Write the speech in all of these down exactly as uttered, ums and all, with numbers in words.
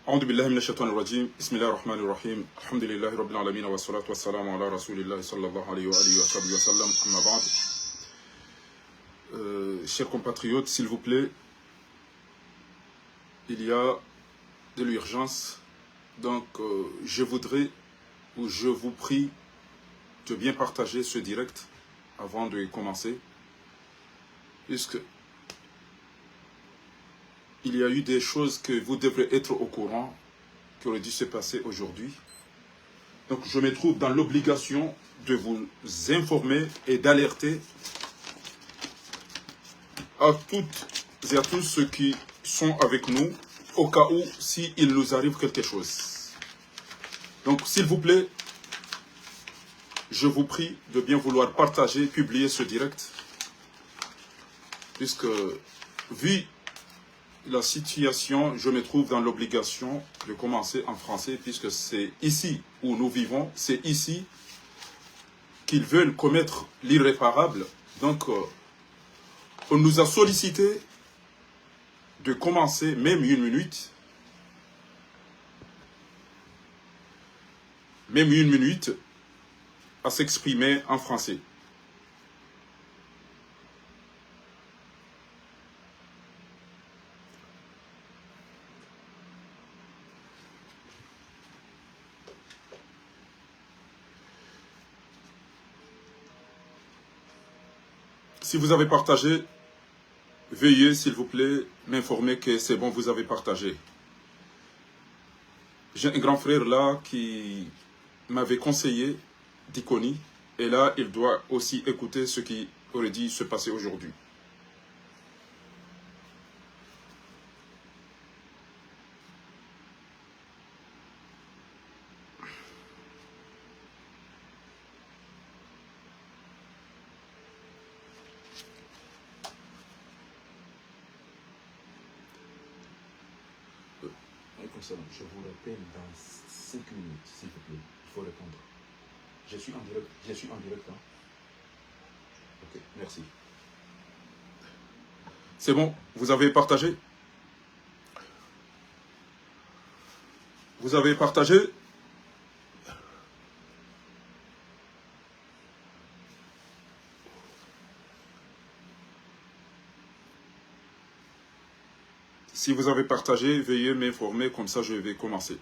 أعوذ بالله من الشيطان الرجيم. بسم الله الرحمن الرحيم. الحمد لله رب العالمين، والصلاة والسلام على رسول الله صلى الله عليه وآله وصحبه وسلم. أما بعد. Euh, chers compatriotes, s'il vous plaît, il y a de l'urgence. Donc, euh, je voudrais ou je vous prie de bien partager ce direct avant de commencer, puisque il y a eu des choses que vous devrez être au courant qui auraient dû se passer aujourd'hui. Donc, je me trouve dans l'obligation de vous informer et d'alerter à toutes et à tous ceux qui sont avec nous, au cas où, s'il nous arrive quelque chose. Donc, s'il vous plaît, je vous prie de bien vouloir partager, publier ce direct, puisque, vu la situation, je me trouve dans l'obligation de commencer en français, puisque c'est ici où nous vivons, c'est ici qu'ils veulent commettre l'irréparable. Donc, euh, on nous a sollicité de commencer même une minute, même une minute, à s'exprimer en français. Si vous avez partagé, veuillez, s'il vous plaît, m'informer que c'est bon, vous avez partagé. J'ai un grand frère là qui m'avait conseillé d'Iconi, et là, il doit aussi écouter ce qui aurait dû se passer aujourd'hui. Oui, comme ça, je vous rappelle dans cinq minutes, s'il vous plaît. Il faut répondre. Je suis en direct, je suis en direct, hein. Ok, merci. C'est bon, vous avez partagé ? Vous avez partagé ? Si vous avez partagé, veuillez m'informer, comme ça je vais commencer.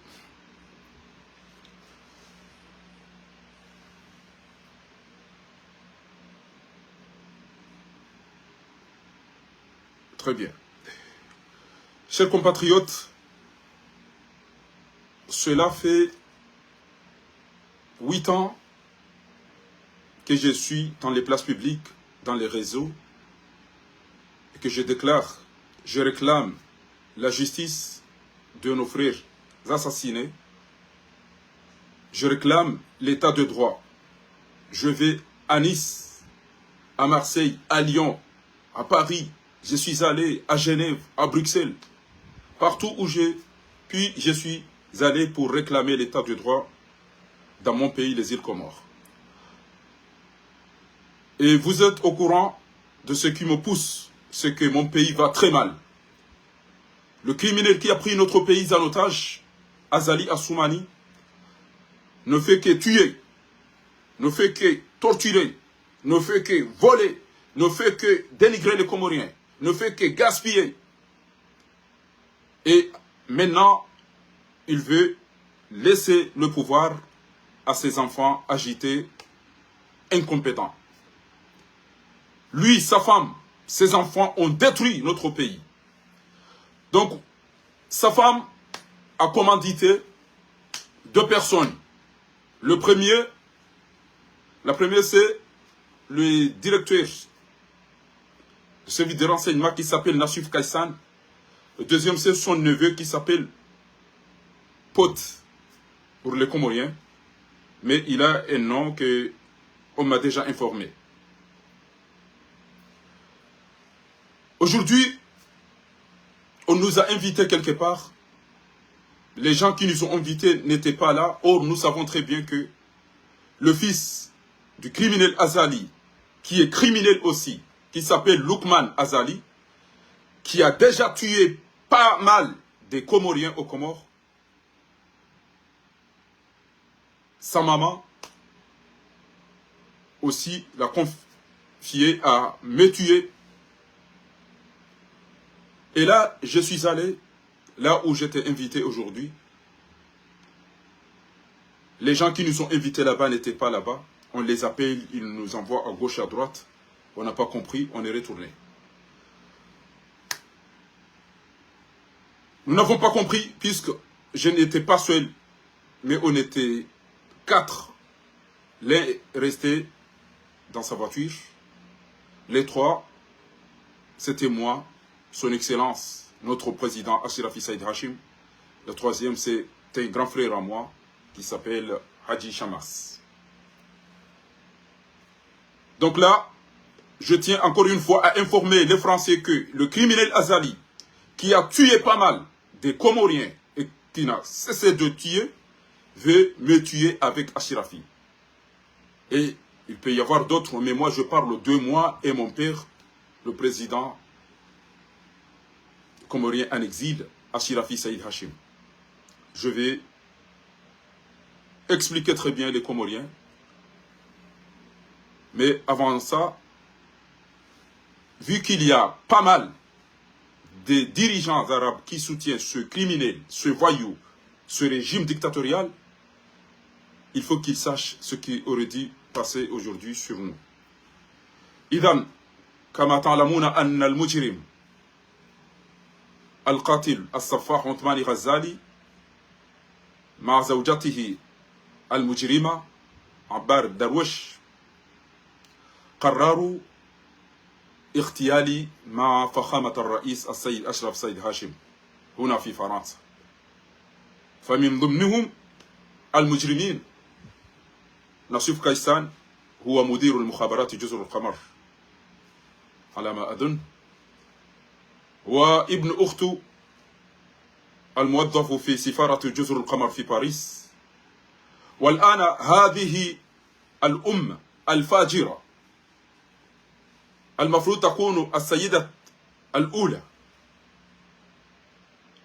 Très bien. Chers compatriotes, cela fait huit ans que je suis dans les places publiques, dans les réseaux, et que je déclare, je réclame la justice de nos frères assassinés. Je réclame l'état de droit. Je vais à Nice, à Marseille, à Lyon, à Paris. Je suis allé à Genève, à Bruxelles. Partout où j'ai pu, je suis allé pour réclamer l'état de droit dans mon pays, les îles Comores. Et vous êtes au courant de ce qui me pousse, c'est que mon pays va très mal. Le criminel qui a pris notre pays en otage, Azali Assoumani, ne fait que tuer, ne fait que torturer, ne fait que voler, ne fait que dénigrer les Comoriens, ne fait que gaspiller. Et maintenant, il veut laisser le pouvoir à ses enfants agités, incompétents. Lui, sa femme, ses enfants ont détruit notre pays. Donc, sa femme a commandité deux personnes. Le premier, la première, c'est le directeur de service de renseignement qui s'appelle Nassuf Kayssan. Le deuxième, c'est son neveu qui s'appelle Pot pour les Comoriens. Mais il a un nom que on m'a déjà informé. Aujourd'hui, on nous a invités quelque part. Les gens qui nous ont invités n'étaient pas là. Or, nous savons très bien que le fils du criminel Azali, qui est criminel aussi, qui s'appelle Loukman Azali, qui a déjà tué pas mal des Comoriens aux Comores, sa maman aussi l'a confié à me tuer. Et là, je suis allé là où j'étais invité aujourd'hui. Les gens qui nous ont invités là-bas n'étaient pas là-bas. On les appelle, ils nous envoient à gauche, à droite. On n'a pas compris, on est retourné. Nous n'avons pas compris, puisque je n'étais pas seul, mais on était quatre. L'un restait dans sa voiture. Les trois, c'était moi, son Excellence, notre président Achirafi Saïd Hachim. Le troisième, c'est un grand frère à moi qui s'appelle Hadji Chamas. Donc là, je tiens encore une fois à informer les Français que le criminel Azali, qui a tué pas mal des Comoriens et qui n'a cessé de tuer, veut me tuer avec Achirafi. Et il peut y avoir d'autres, mais moi je parle de moi et mon père, le président comorien en exil, Achirafi Saïd Hachim. Je vais expliquer très bien les Comoriens. Mais avant ça, vu qu'il y a pas mal de dirigeants arabes qui soutiennent ce criminel, ce voyou, ce régime dictatorial, il faut qu'ils sachent ce qui aurait dû passer aujourd'hui sur nous. إذن، كما تعلمون أن المجرم القاتل السفاح عثماني غزالي مع زوجته المجرمة عبار درويش قرروا اغتيالي مع فخامة الرئيس السيد أشرف سيد هاشم هنا في فرنسا. فمن ضمنهم المجرمين نصيف كيسان، هو مدير المخابرات جزر القمر على ما أظن، وابن أخته الموظف في سفارة جزر القمر في باريس. والآن هذه الأم الفاجرة المفروض تكون السيدة الأولى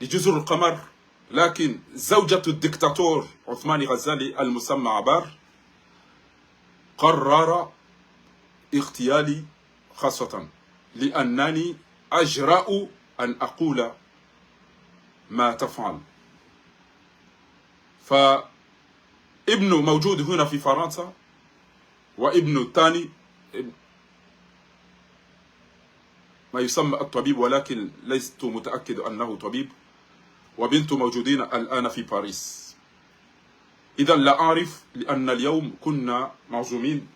لجزر القمر، لكن زوجة الدكتاتور عثماني غزالي المسمى عبار قرر اغتيالي خاصة لأنني أجرأ أن أقول ما تفعل. فابنه موجود هنا في فرنسا، وابنه الثاني ما يسمى الطبيب، ولكن لست متأكد أنه طبيب، وبنته موجودين الآن في باريس. إذن لا أعرف، لأن اليوم كنا معزومين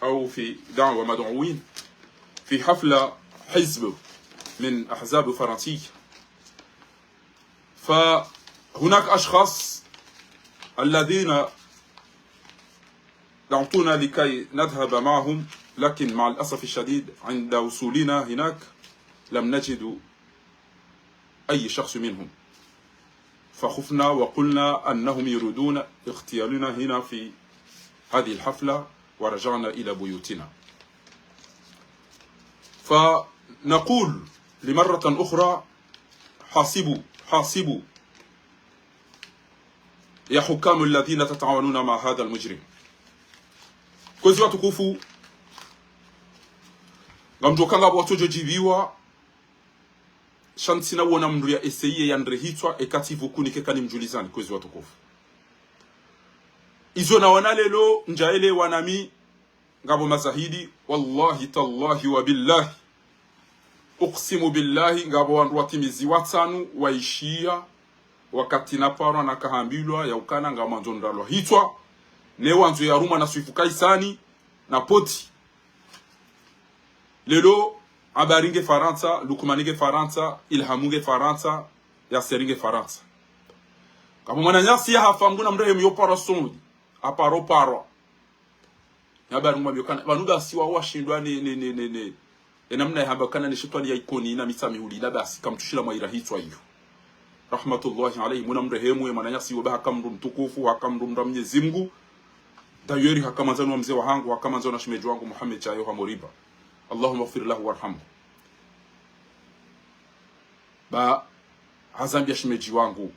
أو في دعوة مدعوين في حفلة حزب من أحزاب فرنسية، فهناك أشخاص الذين دعوتونا لكي نذهب معهم، لكن مع الأسف الشديد عند وصولنا هناك لم نجد أي شخص منهم، فخفنا وقلنا أنهم يريدون اغتيالنا هنا في هذه الحفلة، ورجعنا إلى بيوتنا. فنقول لمرة أخرى: حاسبوا، حاسبوا يا حكام الذين تتعاونون مع هذا المجرم. Kwezi watukufu, ngamdjo kanga pvo watsodjo djiviwa, sha ntsina wona mndru ya eseye ya ndre hitswa, eka tsi vukuni keka nimdjulizani, kwezi watukufu. Izo naona leo, ndjaelewa nami, ngapvo mazahidi, wallahi, tallahi, wa billahi. Uksimu billahi, ngapvo wandru watimizi watsanu, waishiya, wakati naparwa nakahambilwa, ya ukana ngamwandzo ndralwa hitswa, ne wandzo yarumwa na Swifu Kaisani, na poti. Leo, Abari nge Farantsa, Lukmani nge Farantsa, Ilhamu nge Farantsa, Yaseri nge Farantsa. Kapvo mwananyasi yahafa, Mngu namrehemu, yo parwa Saudi, aparo parwa. Yabari ngwambio kana, pvanu basi wao washindwa ne, ne, ne, ne, ne. Enamna yahamba kana ne shetwani ya Ikoni na Mitsamihuli, ila basi, kamtsushila mwaira hitswa iyo. Rahmatullahi alayhi, Mngu namrehemu, ye mwananyasi wo ba haka mndru mtukufu, haka mndru mndru wa Mnyezi Mngu. Dayeri haka mwandzani wa mze wahangu, haka mwandzani wa shemedji wangu Muhammad Chayo Hamoriba. Allahumma ighfir lahu warhamhu. Ba hazambia shemedji wangu.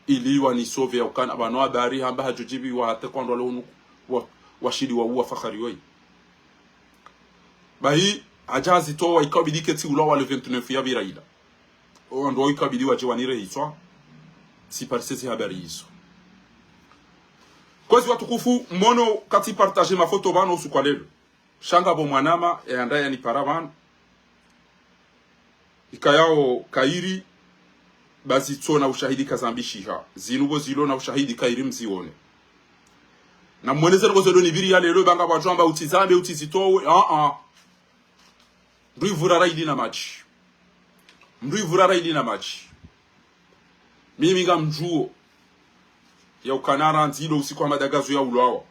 Ili wanisove ya ukana, pvanu habari hamba hadjodjibiwa hata kwa wandru wale unu wa, washili wa uwa Fakhari woyi. Bahi, hadja hazitowa, ikabidi ketsi ulawa le vingt-neuf ya pvira ila. Owandru wa ikabidi wadje wanire hitswa, tsiparise zi habari izo. Kwezi watukufu, mwono katsi partage mafoto pvanu usiku wa lelo. Sha ngapvo mwanama, e anda yanipara pvanu. Ikayao kayiri, ba zitsona ushahidi kazambishiha. Zinu pvo zilo na ushahidi kayiri mzione. Na mwoneze ngo zedo ni pviri ya lelo, ba ngapvo wadjo amba utsizambe, utsizitowe. Ah, ah. Mndru ivura raili na madji. Mndru ivura raili na madji. Mimi ngamdjuo ya ukana randzi ilo usiku wa madagazo ya ulawa.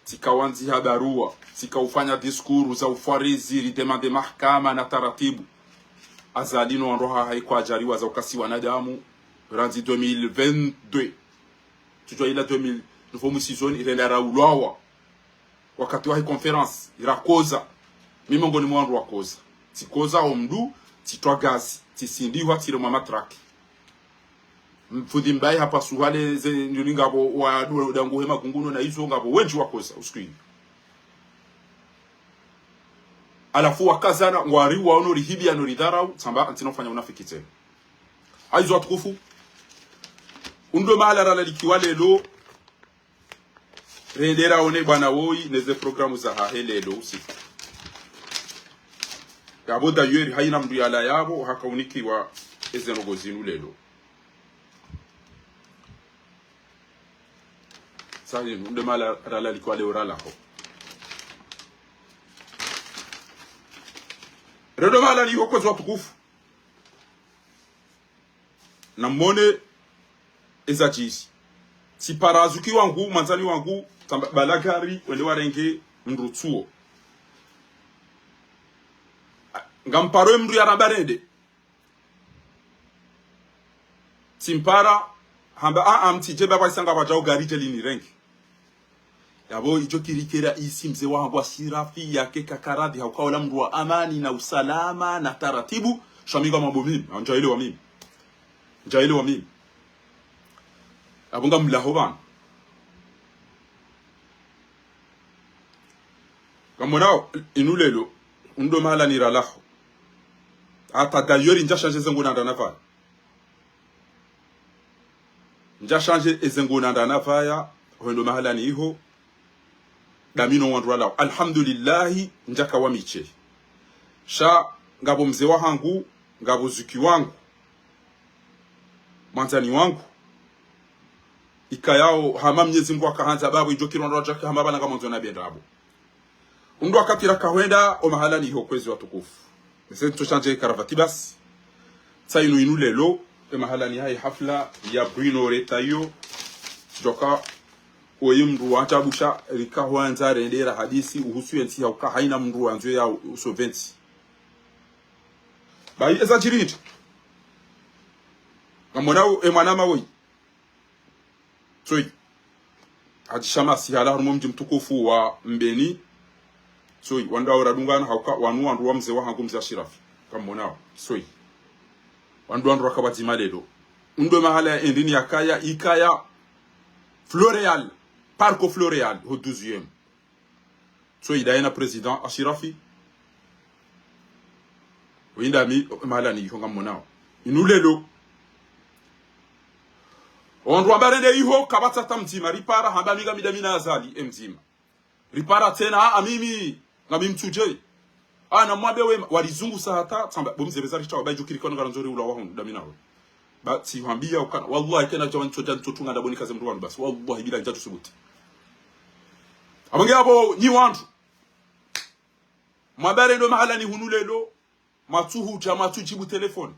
Tsika wandziha barua, tsika ufanya discours za ufwarizi, ridemande mahakama na taratibu. Azali no wandru hahe kwadjaliwa za ukasi wanadamu, randzi deux mille vingt-deux. Tsudjua ila deux mille, nouveau mwisizoni, irenda ra ulawa. Wakati wahe conférence, irakoza. Mi mongoni mwa wandru wakoza. Tsikoza omndru, tsitwa gazi, tsisindihwa, tsiremwa matraki. Mfundi mbayi hapasuha le ze, ndjuli ngapvo wa, wa, dangu he magunguno na izo ngapvo wendji wakoza, usiku inu. Halafu wakazana, ngwari waono rihibi ano ridharau, tsamba, ntsina ufanya unafiki tsena. Hayizo watukufu. Undo mahala ralalikiwa lelo, rende raone bwana woyi neze programu zahahe lelo usiku. Yapvo d'ailleurs, hayina mndru yala yapvo, hakaunikiwa eze ndrongoo zinu lelo. Sa yinu, nde mahala ralalikiwa leo ralaho. Rendo mahala ni iho kwezi watukufu. Na mwone eza djiri. Tsipara zuki wangu, mwandzani wangu, tsamba balagari, wende warenge mndru tsuo. Ngamparo mndru yaramba rende. Tsimpara, hamba, a, a, mtsidje baba isanga wadjao gari dje linirenge. Yapvo idjo kirikera isi mze wangu Ashirafi yake kakaradhi hauka ola mndru wa amani na usalama na taratibu. Sha mi ngamwambo mimi, ndjaelewa mimi. Ndjaelewa mimi. Yapvo ngamlaho pvanu. Ngamwonao, inu lelo, undo mahala niralaho. Hata d'ailleurs, ndja changer eze nguo nanda navaya. Ndja changer eze nguo nanda navaya, hwendo mahala ni iho, dami no wandru walao. Alhamdulillahi, ndjaka wa miche. Sha, ngapvo mze wahangu, ngapvo zuki wangu, mwandzani wangu. Ikayao, hama Mnyezi Mngu akahandza bapvo, idjo kiri wandru wadjake hama pvala ngamwandzo na bendapvo. Undo wakati raka hwenda, o mahala ni iho kwezi watukufu. Nise ntso shanje karavati basi. Tsa inu inu lelo, e mahala ni hayi hafla ya Bruno Retailleau. Djoka, oyi mndru wa ajabu sha, rika hwandza rende ra hadisi, uhusu yentsi hauka hayina mndru wandzo ya uso ventsi. Bayi eza djiri ndi. Ngamwonao, e mwanama woyi. Tsoyi. Hadji Shamasi, hala harumwa mdji mtukufu wa Mbeni. Tsoyi, wandru wao radungana, hauka, wanu wandru wa mze wahangu mze Ashirafi. Ngamwonao. Tsoyi. Wandru wandru raka pvadzima lelo. Undo mahala ya endini yakaya, ikaya Floréal. Parc Floréal, ho douzième. Tsoyi, daye na président Ashirafi. Wenda mi, mahala ni iho ngamwonao. Inu lelo. Wandru wamba rende iho, kapvatsi hata mdzima, ripara, hamba mi ngami dami na Azali, e mdzima. Ripara tsena, a, a mimi, ngami mtsudje. A, na mwambe wema, warizungusa hata, tsamba, bo mze beza rishtawa, ba idjo kiri kwanu ngarandzo ri ulawa hunu, dami nawe. Ba, tsihwambia ukana. Wallahi, kena djawa ntso dja ntso tunga ndapvo nikaze mndru wanu basi. Wallahi, bila ndjadjo subuti. Apvo nge apvo, nyi wandru. Mwamba rendo mahala ni hunu lelo. Mwatsuhudja, mwatsudjibu telefoni.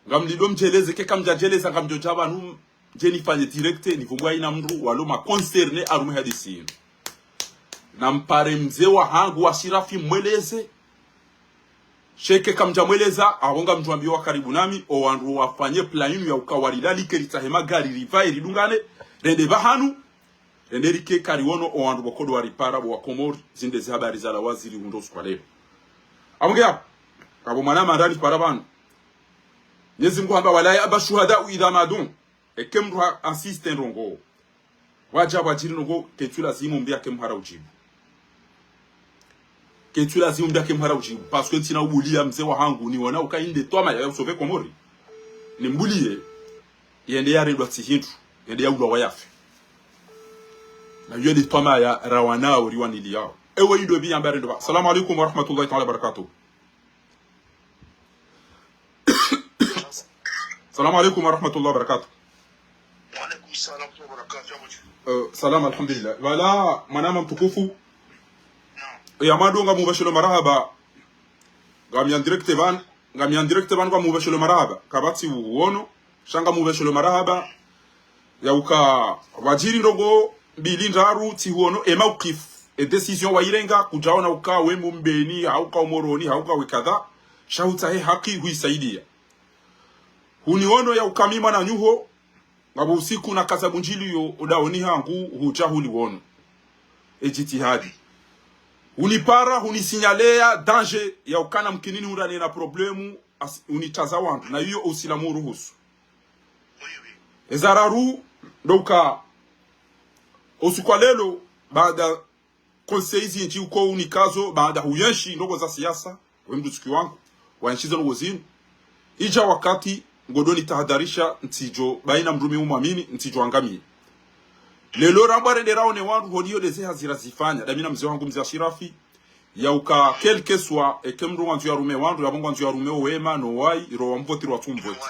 Ngamlindo mdjeleze, keka mdjadjeleza, ngamdjo dja pvanu, ndje nifanye direct, nivumbwa hayina mndru, walo ma concerné, harumwa hadisi inu. Nampare mze wahangu wa Ashirafi mweleze. Sha keka mdjamweleza, apvo ngamdjo wambia wa karibu nami, o wandru wafanye plan inu ya uka warilalike ritsahe magari ripvaye ridungane, rende pvahanu, rende rike kariwono o wandru pvoko ndo waripara pvo wa Komori, zinde zi habari zalawa ziri undo usiku wa leo. Apvo nge apvo, apvo mwanama ndanipara pvanu. Mnyezi Mngu hamba, ولا يأبى الشهداء إذا ما دعوا. Eke mndru ha insiste ndrongo, wadja wadjiri ndrongo, ketsu lazimu mbi ake mhara udjibu. Ketsu lazimu mbi ake mhara udjibu. Parce que ntsina ubulia mze wahangu, niwona uka inde twamaya ya usauver Komori. Nimbulie, yende yarendwa tsi hindru, yende yaulwa wayafe. Na yo nde twamaya rawanao riwaniliao. Ewe indo bi yamba rendo ba. Salamu alaikum wa rahmatullahi ta'ala wa barakatuh. Salamu alaikum wa rahmatullahi wa barakatuh. Wa alaikum salam wa rahmatullahi wa barakatuh. Eh, salam, alhamdulillah. Voilà, mwanama mtukufu. Naam. Ya madu ngamupveshelo marahaba. Ngami en direct pvanu, ngami en direct pvanu, ngamupveshelo marahaba. Kapvatsi uwono, sha ngamupveshelo marahaba. Ya uka wadjiri ndrongo mbili ndraru, tsihuono e mawkif, e décision wayirenga, kudjaona uka we Mbeni, hauka we Moroni, hauka we kadha, sha hutsahe haki huisaidia. Huniono ya uka mi mwana nyuho, ngapvo usiku nakaza bundjiliyo odaoni hangu hudja huniwono. E djitihadi. Hunipara, hunisignalea danger ya ukana mkinini hundra nena problème, as-, hunitaza wandru. Na iyo usilamu uruhusu. Eza raru, ndo uka, usiku wa lelo, baada conseils zindji uko unikazo, baada huyenshi ndrongo za siasa, we mndru zuki wangu, wayenshi zo ndrongo zinu. Idja wakati, ngodjo nitahadharisha, ntsidjo, baina mndru mi umwamini, ntsidjo angamie. Lelo rambwa rende raone wandru, holiho ndeze hazi razifanya, dami na mze wangu mze Ashirafi, ya uka, quel que soit, eke mndru ngwandzo yarume wandru, yapvo ngwandzo yarume owema, no wayi, ro wamvoti, ro watsumvoti.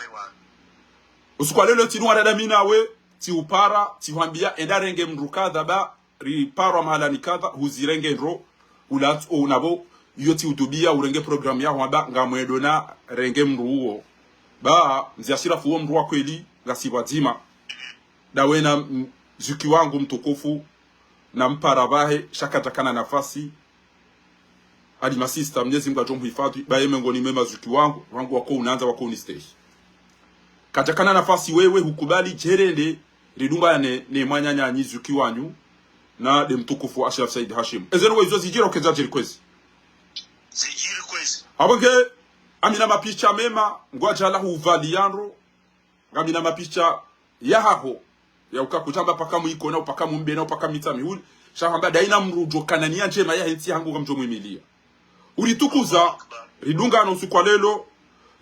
Usiku wa lelo tsi nuwa dada mi nawe, tsi upara, tsi hwambia, enda renge mndru kadha ba, riparwa mahalani kadha, huzirenge ndro, ulatso, o, napvo, iyo tsi utubia, urenge programme ya hwamba, ngamwendo na renge mndru uwo. Ba, mze Ashirafu uwo mndru wa kweli, ngasi pvwadzima. Dawe na, m-, zuki wangu mtukufu, na mpara pvahe, sha kadjakana nafasi, Ali Masista, Mnyezi Mngu adjo mhifadhwi, baye mengoni mwe mazuki wangu, wangu wako unandza, wako unistehi. Kadjakana nafasi wewe hukubali djerende ridungane ne mwananyanyi zuki wanyu, na nde mtukufu wa Ashraf Said Hashim. Eze ndrongo izo zidjiri, ukedza djiri kwezi. Zidjiri kwezi. Apvo nge, ngamina mapicha mema, ngwadjala huvali yandro, ngamina mapicha yahaho, ya uka kudjamba paka mwikona, upaka mumbena, upaka mitsa mihuli, sha hamba daina mndru udjo kana niya ndjema yahe ntsi hangu ngamdjo mwimilia. Uritukuza, ridungana usiku wa lelo,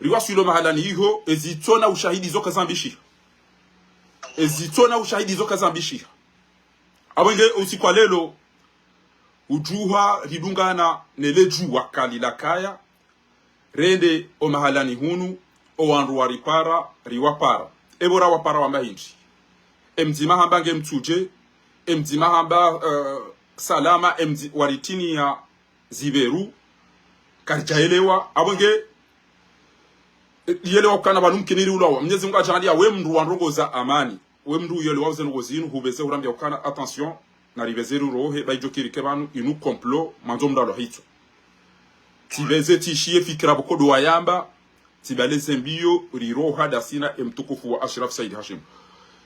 riwaswilo mahalani iho, ezitsona ushahidi zo kazambishiha. Ezitsona ushahidi zo kazambishiha. Apvo nge usiku wa lelo, udjuha ridungana nele djuwa kali lakaya, rende o mahalani hunu, o wandru waripara, riwapara. Epvo rawapara wamba hindri. Emdzima hamba nge Mtsudje, emdzima hamba, eh, Salama, emdzi-, waritiniya zipveru, karidjaelewa, apvo nge, eh, yelewa ukana pvanu mkiniri ulawa. Mnyezi Mngu adjaanliya we mndru wa ndrongo za amani. We mndru uyelewa uze ndrongo zinu, hupveze hurambia ukana, attention, na ripveze rirohe, ba idjo kiri ke pvanu, inu complot, mandzo mndru alo hitso. Tsipveze tsishiye fikira pvoko ndo wayamba, tsibaleze mbiyo, riroha dasina, emtukufu wa Ashraf Said Hashim.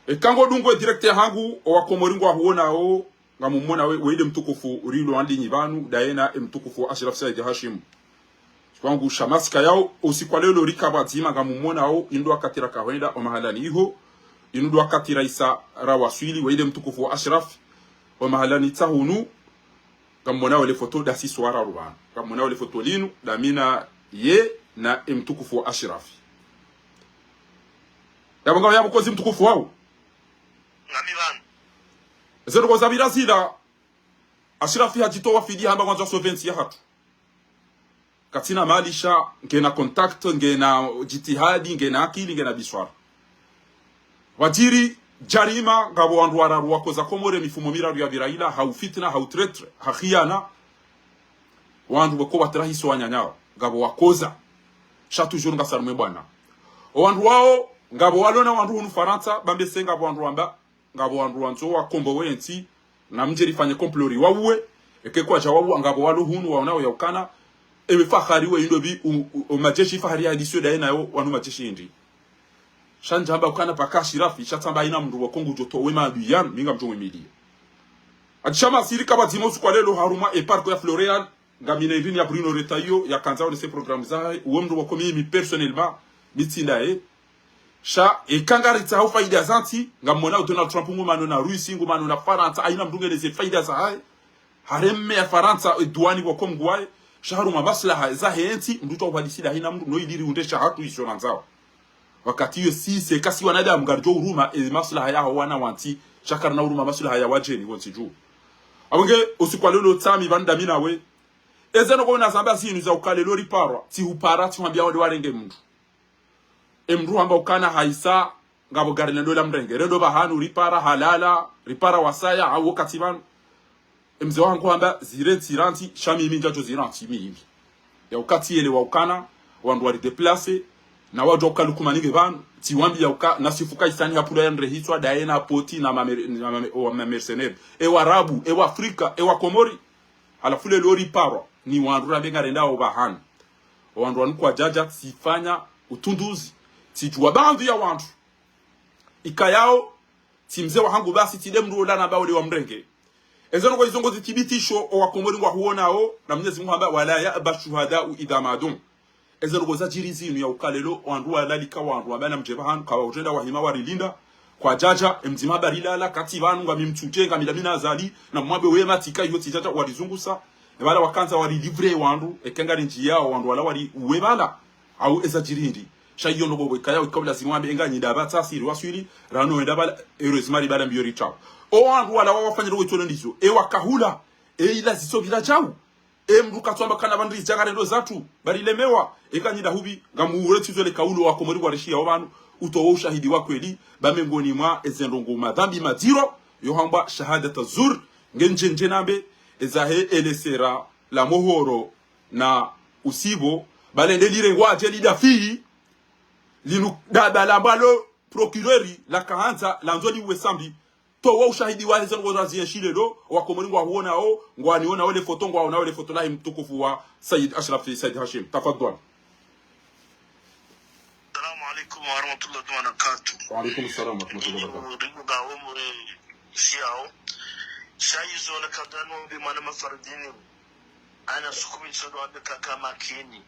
Eka ngodungo e direct yahangu, owakomori ngwahuonao, ngamumona we, we nde mtukufu, urilo andinyi pvanu, daena, emtukufu wa Ashraf Said Hashim. Wangu shamasika yao, usiku wa lelo rika pvwadzima ngamumwonao, inu ndo wakati rakahwenda, o mahalani iho, inu ndo wakati raisa rawaswili, we nde mtukufu wa Ashraf, o mahalani tsahunu, ngamumwonao le foto dasi swara rubana. Ngamumwonao le foto linu, damina ye na emtukufu wa Ashraf. Yapvo ngam yapvo kozi mtukufu wao. Ngami pvanu. Ze ndrongo zapvira zila, Ashraf hadjitowa fidi hamba ngwandzo sauver ntsi yahatru. Katsina mali sha, ngena contact, ngena djitihadi, ngena akili, ngena biswara. Pvwadjiri, djarima, ngapvo wandru wararu wakoza Komori mifumo miraru yapvira ila, hau fitna, hau traître, ha khiyana. Wandru weko watrahiso wananyao, ngapvo wakoza. Sha toujours ngasi harumwe bwana. O wandru wao, ngapvo walona wandru hunu Farantsa, bambese ngapvo wandru wamba, ngapvo wandru wandzo wakombowe entsi, na mdje rifanye complot riwauwe, eke kwadja wauwa, ngapvo walo hunu waonao ya ukana, ewe fahari we indo pvi, u, u, o majeshi fahari ya hadisiyo daye nayo wanu majeshi indri. Sha ndjamba ukana paka Ashirafi, sha tsamba haina mndru wa Kongo udjo towe maadui yanu, mi ngamdjo mwimilia. Ati sha masiri kapvadzima usiku wa lelo harumwa e parc ya Floréal, ngamina indrini ya Bruno Retailleau, yakandza onese programme zahe, uwe mndru wa komi mi personnellement, mi tsi ndaye. Sha, eka ngaritsaho faida za ntsi, ngamwona Donald Trump ngumano na Russie, ngumano na Farantsa, haina mndru ngeleze faida zahahe. Hareme ya Farantsa, e duwani pvoko mngu waye. Sha haruma maslaha zahe ntsi, mndru twa upvalisila haina mndru, no ili riunde shahatru isho nandzao. Wakati iyo sisi, eka si wanadamu ngaridjo uruma, e maslaha yaho wana wa ntsi, sha karina uruma maslaha ya wadjeni, wontsi dju. Apvo nge, usiku wa leo tsami, pvanu ndami nawe. Eze ndrongoo nazamba zinu za uka leo riparwa, tsi hupara, tsi hwambia wonde warenge mndru. E mndru hamba ukana haisa, ngapvo gari lendo la mrenge. Rendo pvahanu, ripara, halala, ripara wasaya, hau wakati pvanu. E mze wahangu hamba, zire ntsi rantsi, sha mimi ndjadjo zira ntsi mimi. Ya uka tsi yele wa ukana, wandru wari déplacer, na wadjo uka lukumaninge pvanu, tsi wambi ya uka, na sifuka isani hapvula ya nrehitswa, daye na poti, na ma mer-, na ma mer-, o, ma mercenaires. E Warabu, e Waafrika, e Wakomori. Halafu leo riparwa, ni wandru rambe ngarendao pvahanu. O wandru wanu kwadjadja, tsifanya utunduzi, tsidjuwa baadhwi ya wandru. Ikayao, tsi mze wahangu basi, tsi nde mndru ola namba ole wa mrenge. Eze ndrongoo izo ngo zithibitisho, o Wakomori ngwahuonao, na Mwenyezi Mungu hamba, "Wala ya'ba shuhada'u idha ma du'u." Eze ndrongoo zadjiri zinu ya uka leo, wandru walalika wandru, wamba namdje pvahanu, kawa utrenda wahima warilinda, kwadjadja, e mdzima habari lala, kati pvanu, ngami Mtsudje, ngami Lamine Azali, na mwambe we matsika, iyo tsidjadja, warizungusa, e pvala wakandza wari livrer wandru, eka ngari ndjiyao, wandru wala wari uwe pvala, au eza djiri ndi. Sha iyo ndrongoo ikayao, ikao lazima wambe enga nyi ndapva tsasi riwaswili, rano wenda pvala, heureusement ri pvala mbiyo ritsao. O wandru wala wawafanyira wetolo ndizo, e wakahula, e ila ziso pvila djau. E mndru katsu amba kana pvanu ridja ngarendo zatru, bari lemewa, eka nyi ndahupvi, ngamuure tsizo le kaulo Wakomori ngwarishiyao pvanu, utowa ushahidi wa kweli, ba mengoni mwa eze ndrongoo madhambi madziro, yo hambwa shahadata zur, nge ndje ndje nambe, ezahe elesera la mohoro na usibo, ba lende lirengwa adje lidafi, linu daba lambwa lo procureur la kahandza, landzo liwe sambi, towa ushahidi wahe ze ndrongoo zazienshi leo, Wakomori ngwahuonao, ngwanionao le foto, ngwaonao le foto lahe mtukufu wa Sayyid Ashraf Sayyid Hashim. Tafadhwali. Assalamu alaikum warahmatullahi wabarakatuh. Wa alaikum salam warahmatullahi wabarakatuh. Ringa omuri siyao. Sha izo nakandza nombe mwana Mafardini. Ana sukumi tsodo ambe kaka makini.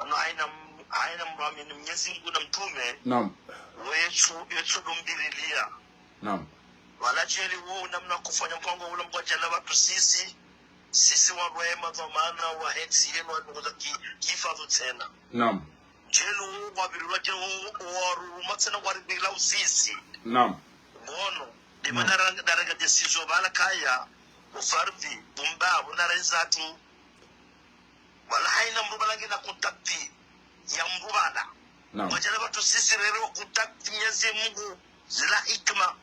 Ano haina m-, haina mndru amini Mwenyezi Mungu na mtrume. Naam. Wetsu, wetsu dumbirilia. Naam. Wala djeli wo namna kufanya mpango ula mkwadjana pvatru sisi. Sisi wandru wema dhwamana wa hetsi yenu wandru ki-, kifadhu tsena. Naam. Djeli wo wabirilwa djeli wo waruruma tsena waribirila usisi. Naam. Ngono. Naam. Dimana ranga, daranga décision pvala kaya, ufardhi, bumba, buna reza tu. Wala haina mndru pvala ngena contact ya mndru pvala. Naam. Mkwadjana pvatru sisi rero contact Mwenyezi Mungu zila hikma.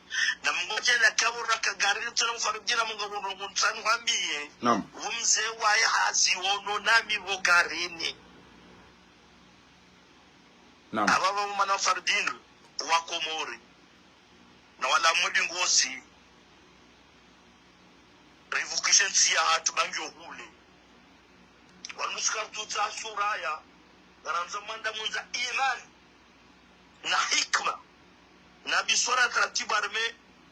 Na mkwadjana kabura kagari tsena mfaridina munga wono nguntsani wambiye. Naam. Umze waye hazi wono nami wo garini. Naam. Apvapva mwana Mafardini wa Komori. Na wala mudi ngosi. Rivukishe ntsi yahatru ba ngiyo hule. Wanu sika ritsutsaha suraya, ngarandzo mwandamundza imani, na hikma, na biswara taratibu harumwa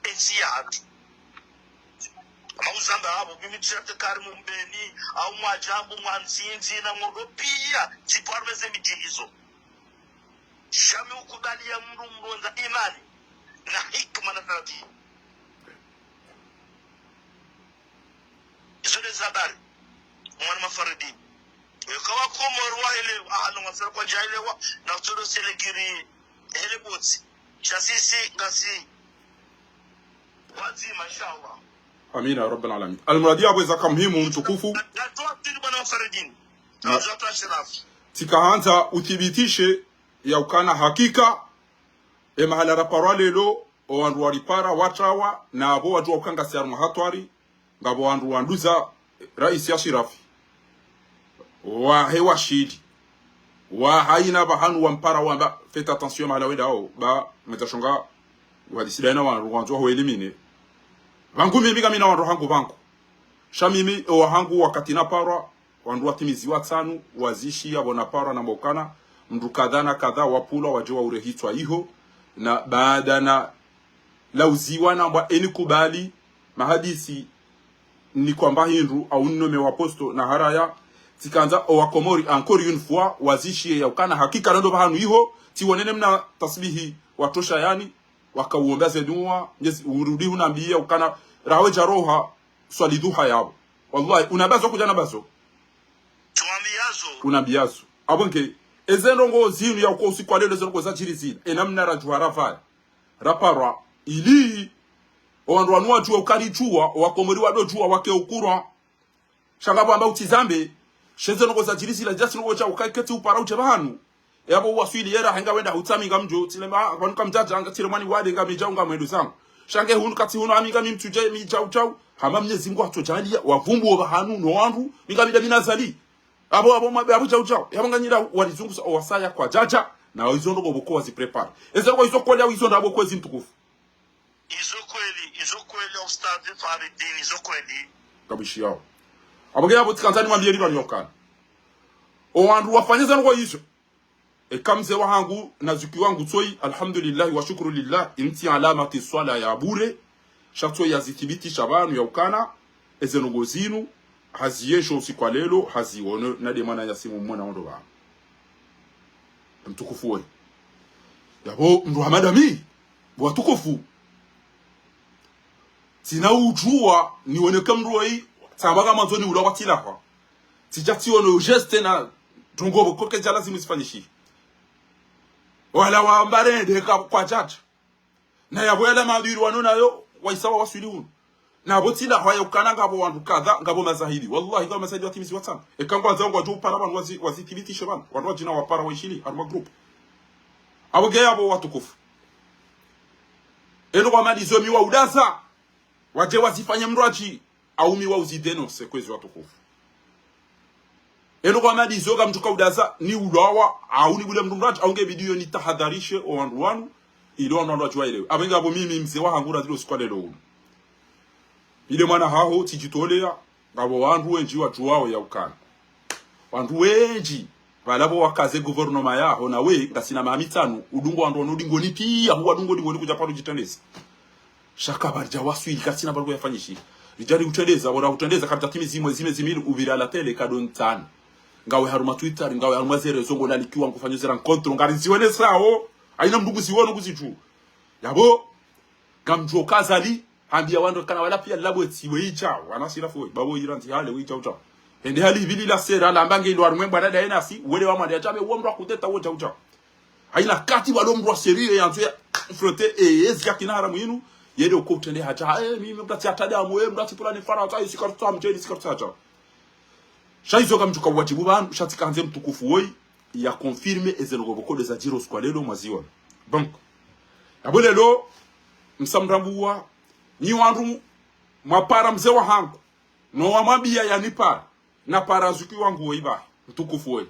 entsi yahatru. Ama uzamba apvo, mimi tsirate kari mumbeni, au mwadjambu, mwandzindzi, na ngondo piya, tsipvo harumwa ze midji izo. Sha mi ukubali ya mndru mndru wandza imani, na hikma na taratibu. Izo nde ze habari. Mwana Mafardini. Eka Wakomori waelewa, aha, no wasara kwadjaelewa, na utsodo selekiri, hele botsi. Sha sisi, ngasi, wadzima, inshallah. Amina, ya Rabbal Alamin. Almuradi apvo eza ka muhimu, mtukufu. Na, na, na, mwana Mafardini. Na, na, na, Ashrafi. Tsikahandza uthibitishe ya ukana hakika, e mahala raparwa leo, o wandru waripara, watrawa, na apvo wadjuwa uka ngasi harumwa hatwari, ngapvo wandru wanduza Raisi Ashrafi. Wahe washili. Wa haina pvahanu wampara wamba, faites attention mahala wendao, ba, meta shonga, wadisida ina wandru wandzo waho éliminer. Pvangu mimi ngamina wandru hangu pvangu. Sha mimi, o wahangu wakati naparwa, wandru watimizi watsanu, wazishi, apvo naparwa namba ukana, mndru kadha na kadha, wapvulwa, wadje waurehitswa iho, na baada na lauziwa namba eni kubali, mahadisi, ni kwamba hindru, au nome wa posto, na haraya, Tsikandza owakomori, encore une fois, wazishiye ya ukana hakika rendo pvahanu iho, tsiwonene mna tasbihi watosha yani, wakauomba ze dua, Mnyezi, urudi hunambiya ukana, rawe dja roha, swali duha yapvo. Wallahi, unabazo kudja nabazo. Tuambiazo. Unabiazo. Apvo nge, eze ndrongo zinu ya uko usiku wa leo, eze ndrongo zadjiri zina. E namna radjuha rapvaya. Raparwa. Ili, owandru wanu wadjuwe ukari djuwa, owakomori wado djuwa, wake ukurwa. Sha ngapvo amba utsizambe, she ze ndrongo zadjiri zila, djasi ndrongo dja uka ketsi upara udje pvahanu. Yapvo uwaswili yera, henga wenda hutsa mi ngamdjo, tsile ma, pvanu kamdjadja, nga tsile mwani wade, ngamidja, ngamwendo zangu. Sha nge hunu katsi hunu, ami ngamimtsudje, mi djau djau. Hama Mnyezi Mngu hatsodjaliya, wavumbuwe pvahanu, no wandru, mi ngamida mina zali. Apvo, apvo, mwabe, apvo djau djau. Yapvo nganyira, walizungusa, owasaya kwadjadja, na izo ndrongo pvoko waziprépare. Eze ndrongo izo kweli, au izo ndrabo kwezi mtukufu. Izo kweli, izo kweli, Ustadh Faridin, izo kweli. Kabishi yao. Apvo nge yapvo tsikandza nimwambiye lipvanu ya ukana. Owandru wafanya ze ndrongo izo. Eka mze wahangu, na zuki wangu tsoyi, alhamdulillah, wa shukru lillah, intsi alamati swala ya bure, sha tsoyi yazithibitisha pvanu ya ukana, eze ndrongo zinu, haziyesho usiku wa leo, haziwono, na de mwana yasimu mwana ondo pvanu. Mtukufu woyi. Yapvo mndru Hamada mi, watukufu. Tsina udjuwa, niwoneke mndru woyi, tsamba ka mwandzo niulawa tsilahwa. Tsidja tsiono yo geste na ndrongo pvoko kedja lazimu zifanyishihe. Wala wamba rende ka kwadjadja. Na yapvo yala maadui wanu nayo, wahisa wawaswili hunu. Na pvo tsilahwa ya ukana ngapvo wandru kadha, ngapvo mazahidi. Wallahi, ngapvo mazahidi watimizi watsanu. Eka ngwandzo ngwadjo upara pvanu wazi, wazithibitishe pvanu. Wandru wadjina wapara waishili, harumwa groupe. Apvo nge yapvo watukufu. Eno kwa mali zo mi wa udaza. Wadje wazifanye mndru adji, au mi wa uzidénoncer kwezi watukufu. Eno kwa mali zo ka mndru ka udaza, ni ulawa, au ni bule mndru mndru adji, au nge bidiyo nitahadharishe owandru wanu, ili owandru wanu wadjuwa elewe. Apvo nge apvo mimi mze wahangu razilo usiku wa leo unu. Ile mwana haho, tsidjitoleya, ngapvo wandru wendji wadjuwao ya ukana. Wandru wendji, pvala pvo wakaze gouvernement yaho, nawe, ngasina maha mitsanu, udungo wandru wanu udingoni piya, huwa dungo dingoni kudja paro djitrendeza. Sha ka pvaridja waswili, katsina paro yafanyishiha. Ridja riutrendeza, pvo rautrendeza, karidja timizi mwe zime zimili, upvira la télé, kado ntsanu. Ngawe harumwa Twitter, ngawe harumwa ze réseaux, ngo lalikiwa, ngo fanyo ze rencontre, ngari ziwone sao, haina mndru kuziwono kuzidju. Yapvo, ngamdjo kazali, hambiya wandru kana wala piya labo eti we idjao, wana sila fo, babo irandzi hale we idjao djao. Hende hali ibili la sera, lamba nge ilo harumwe mbwana daye nasi, wele wa mwande ya djabe, uwo mndru akuteta uwo djao djao. Haina kati walo mndru wa sérieux yandzo ya frotter, e, ezi ya kina haramu inu, yele uko utrende hadja, e, mi, mi, mndru atsi atadamu, e, mndru atsi pula ni fara, atsa, isi karutsa mdjeni, isi karutsa hadja. Sha izo kamdjuka uwadjibu pvanu, sha tsikandze mtukufu woyi, ya confirmer eze ndrongo pvoko de zadjiri usiku wa leo mwaziona. Donc, yapvo leo, msa mrambuwa, nyi wandru mwapara mze wahangu, no wamwambiya yanipara, napara zuki wangu woyi pvahe, mtukufu woyi.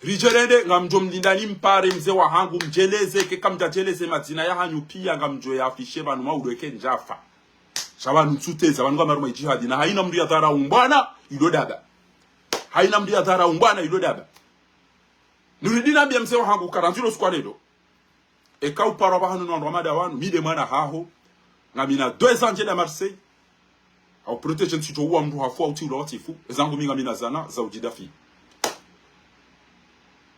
Ridjerende, ngamdjo mlindani mpare mze wahangu, mdjeleze, ke kamdjadjeleze madzina yahanyu piya, ngamdjo yaafishe pvanu maudu eke ndjafa. Sha pvanu ntsuteza, pvanu ngam harumwa idjihadi. Na haina mndru yadharau mbwana, ilo daba. Haina mndru yadharau mbwana, ilo daba. Nuridi nambiya mze wahangu, karandzilo usiku wa leo. Eka uparwa pvahanu no wandru wa mada wanu, mi de mwana haho. Ngamina deux ans ndjenda Marseille. Au protéger ntsi djo uwa mndru hafu, au tsi ula watifu. Ezangu mi ngamina zana, za udjidafi.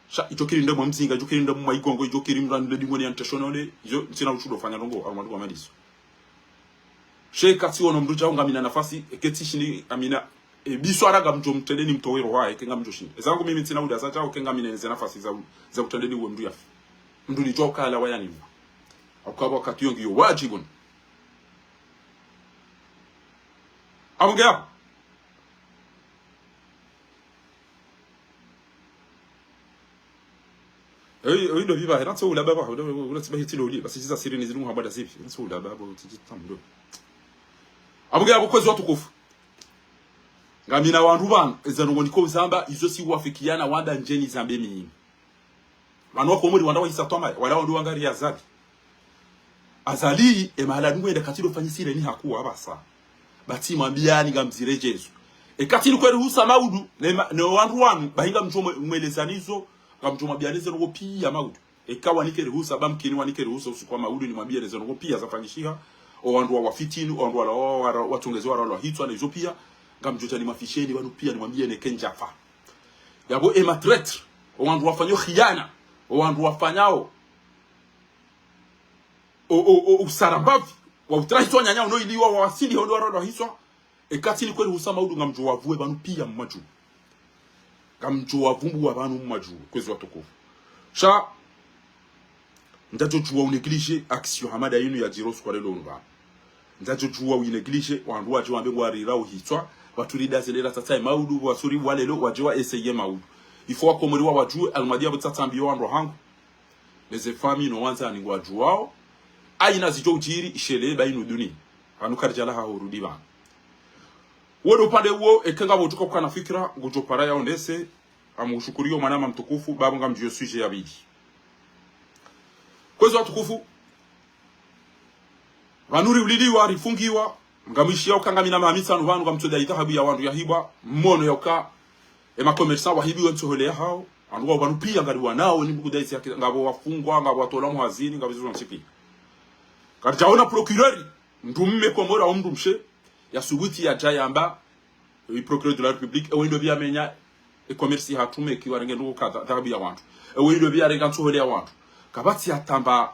Sha, idjo kiri nde mwa mzinga, idjo kiri nde mwa igongo, idjo kiri mndru ande dingoni ya nteshonole, idjo, ntsina utsudo fanya ndrongo, harumwa ndrongo malizo. She katsi wono mndru djao ngamina nafasi, eke tsi shini, ngamina, e, biswara ngamdjo mtrende ni mtowe roha, eke ngamdjo shini. Ezangu mimi ntsina udaza djao, eke ngamina eze nafasi za, za utrende ni uwe mndru yafi. Mndru ni djao kala wayani. Akaba wakati yongi yo wadjibun. Apvo nge yapvo. Eyi, eyi ndo pvi pvahe, rantso ulaba pvahe, ula, ula, ula tsibahi tsilo uli, basi djiza siri ni zilungu hamba da zipvi, rantso ulaba pvo, tsidji tamdo. Apvo nge yapvo kwezi watukufu. Ngamina wandru pvanu, eza ndrongo niko uzamba, izo si wafikiana wanda ndjeni zambe mimi. Pvanu wakomori wanda wahisa twamaya, wala wandru wangari Azali. Azali, e mahala dungo yenda katsi do fanyisile ni hakuwa pvasa. Batsi mwambiyani ngamzire Jesu. E katsi ni kweli husa maudu, ne ma, ne wandru wanu, bahi ngamdjo mwe, mwelezani zo, ngamdjo mwambiyani ze ndrongo piya maudu. Eka wanike rihusa, ba mkini wanike rihusa usiku wa maudu nimwambiyeni ze ndrongo piya zafanyishiha, o wandru wa wafitini, o wandru wala, wa, wa, wa, watsongeze wala, wala hitswa na izo piya, ngamdjo dja nimafisheni, pvanu piya nimwambiyeni eke ndjafa. Yapvo ema traître, owandru wafanyao khiyana, owandru wafanyao o, o, o, usarambavi, wa utrahi wananya uno ili wa, wa wasili hondo wa rondo hiswa. Eka tsi ni kweli husa maudu ngamdjo wavuwe pvanu piya mwadjuwe. Ngamdjo wavumbuwa pvanu mwadjuwe, kwezi watukufu. Sha, ndjadjo djuwa u négliger action hama nda yinu yadjiri usiku wa lelo unu pvanu. Ndjadjo djuwa u négliger, wandru wadje wambe ngwarira uhitswa, pvatsu ri daze lela tsatsaye maudu, pvatsu ri wa lelo, wadje wa essayer maudu. Il faut wakomori wa wadjuwe, almadi yapvo tsatsambiyo wandru hangu. Neze famille no wandzani ngwadjuwao. Ayina zidjo udjiri, ishele, pvayinu duni. Pvanu karidjalaha hurudi pvanu. Wo ndo upande uwo, eka ngapvo utuka kukana fikira, ngudjo para yaonese, ngamshukuriyao mwanama mtukufu, bapvo ngamdjuwo sujet ya pvili. Kwezi watukufu, pvanu riuliliwa, rifungiwa, ngamwishiyao uka ngamina maha mitsanu pvanu ngamtsodayi dhahabu ya wandru yahibwa, mwono ya uka, ema commerçant wahibiwa ntsohole yahao, wandru wao pvanu piya ngariwanao, ni mbuku dayi si haki, ngapvo wafungwa, ngapvo watolwa muhazini, ngapvo izo zontsi piya. Karidjaona procureur, mndru mme Komori au mndru mshe, yasubuti yadja yamba, e procureur de la République, ewe ndo piya menya, e commerce hatru meki warenge ndrongoo kadha, dhahabu ya wandru. Ewe ndo piya renga ntsohole ya wandru. Kapvatsi yatamba,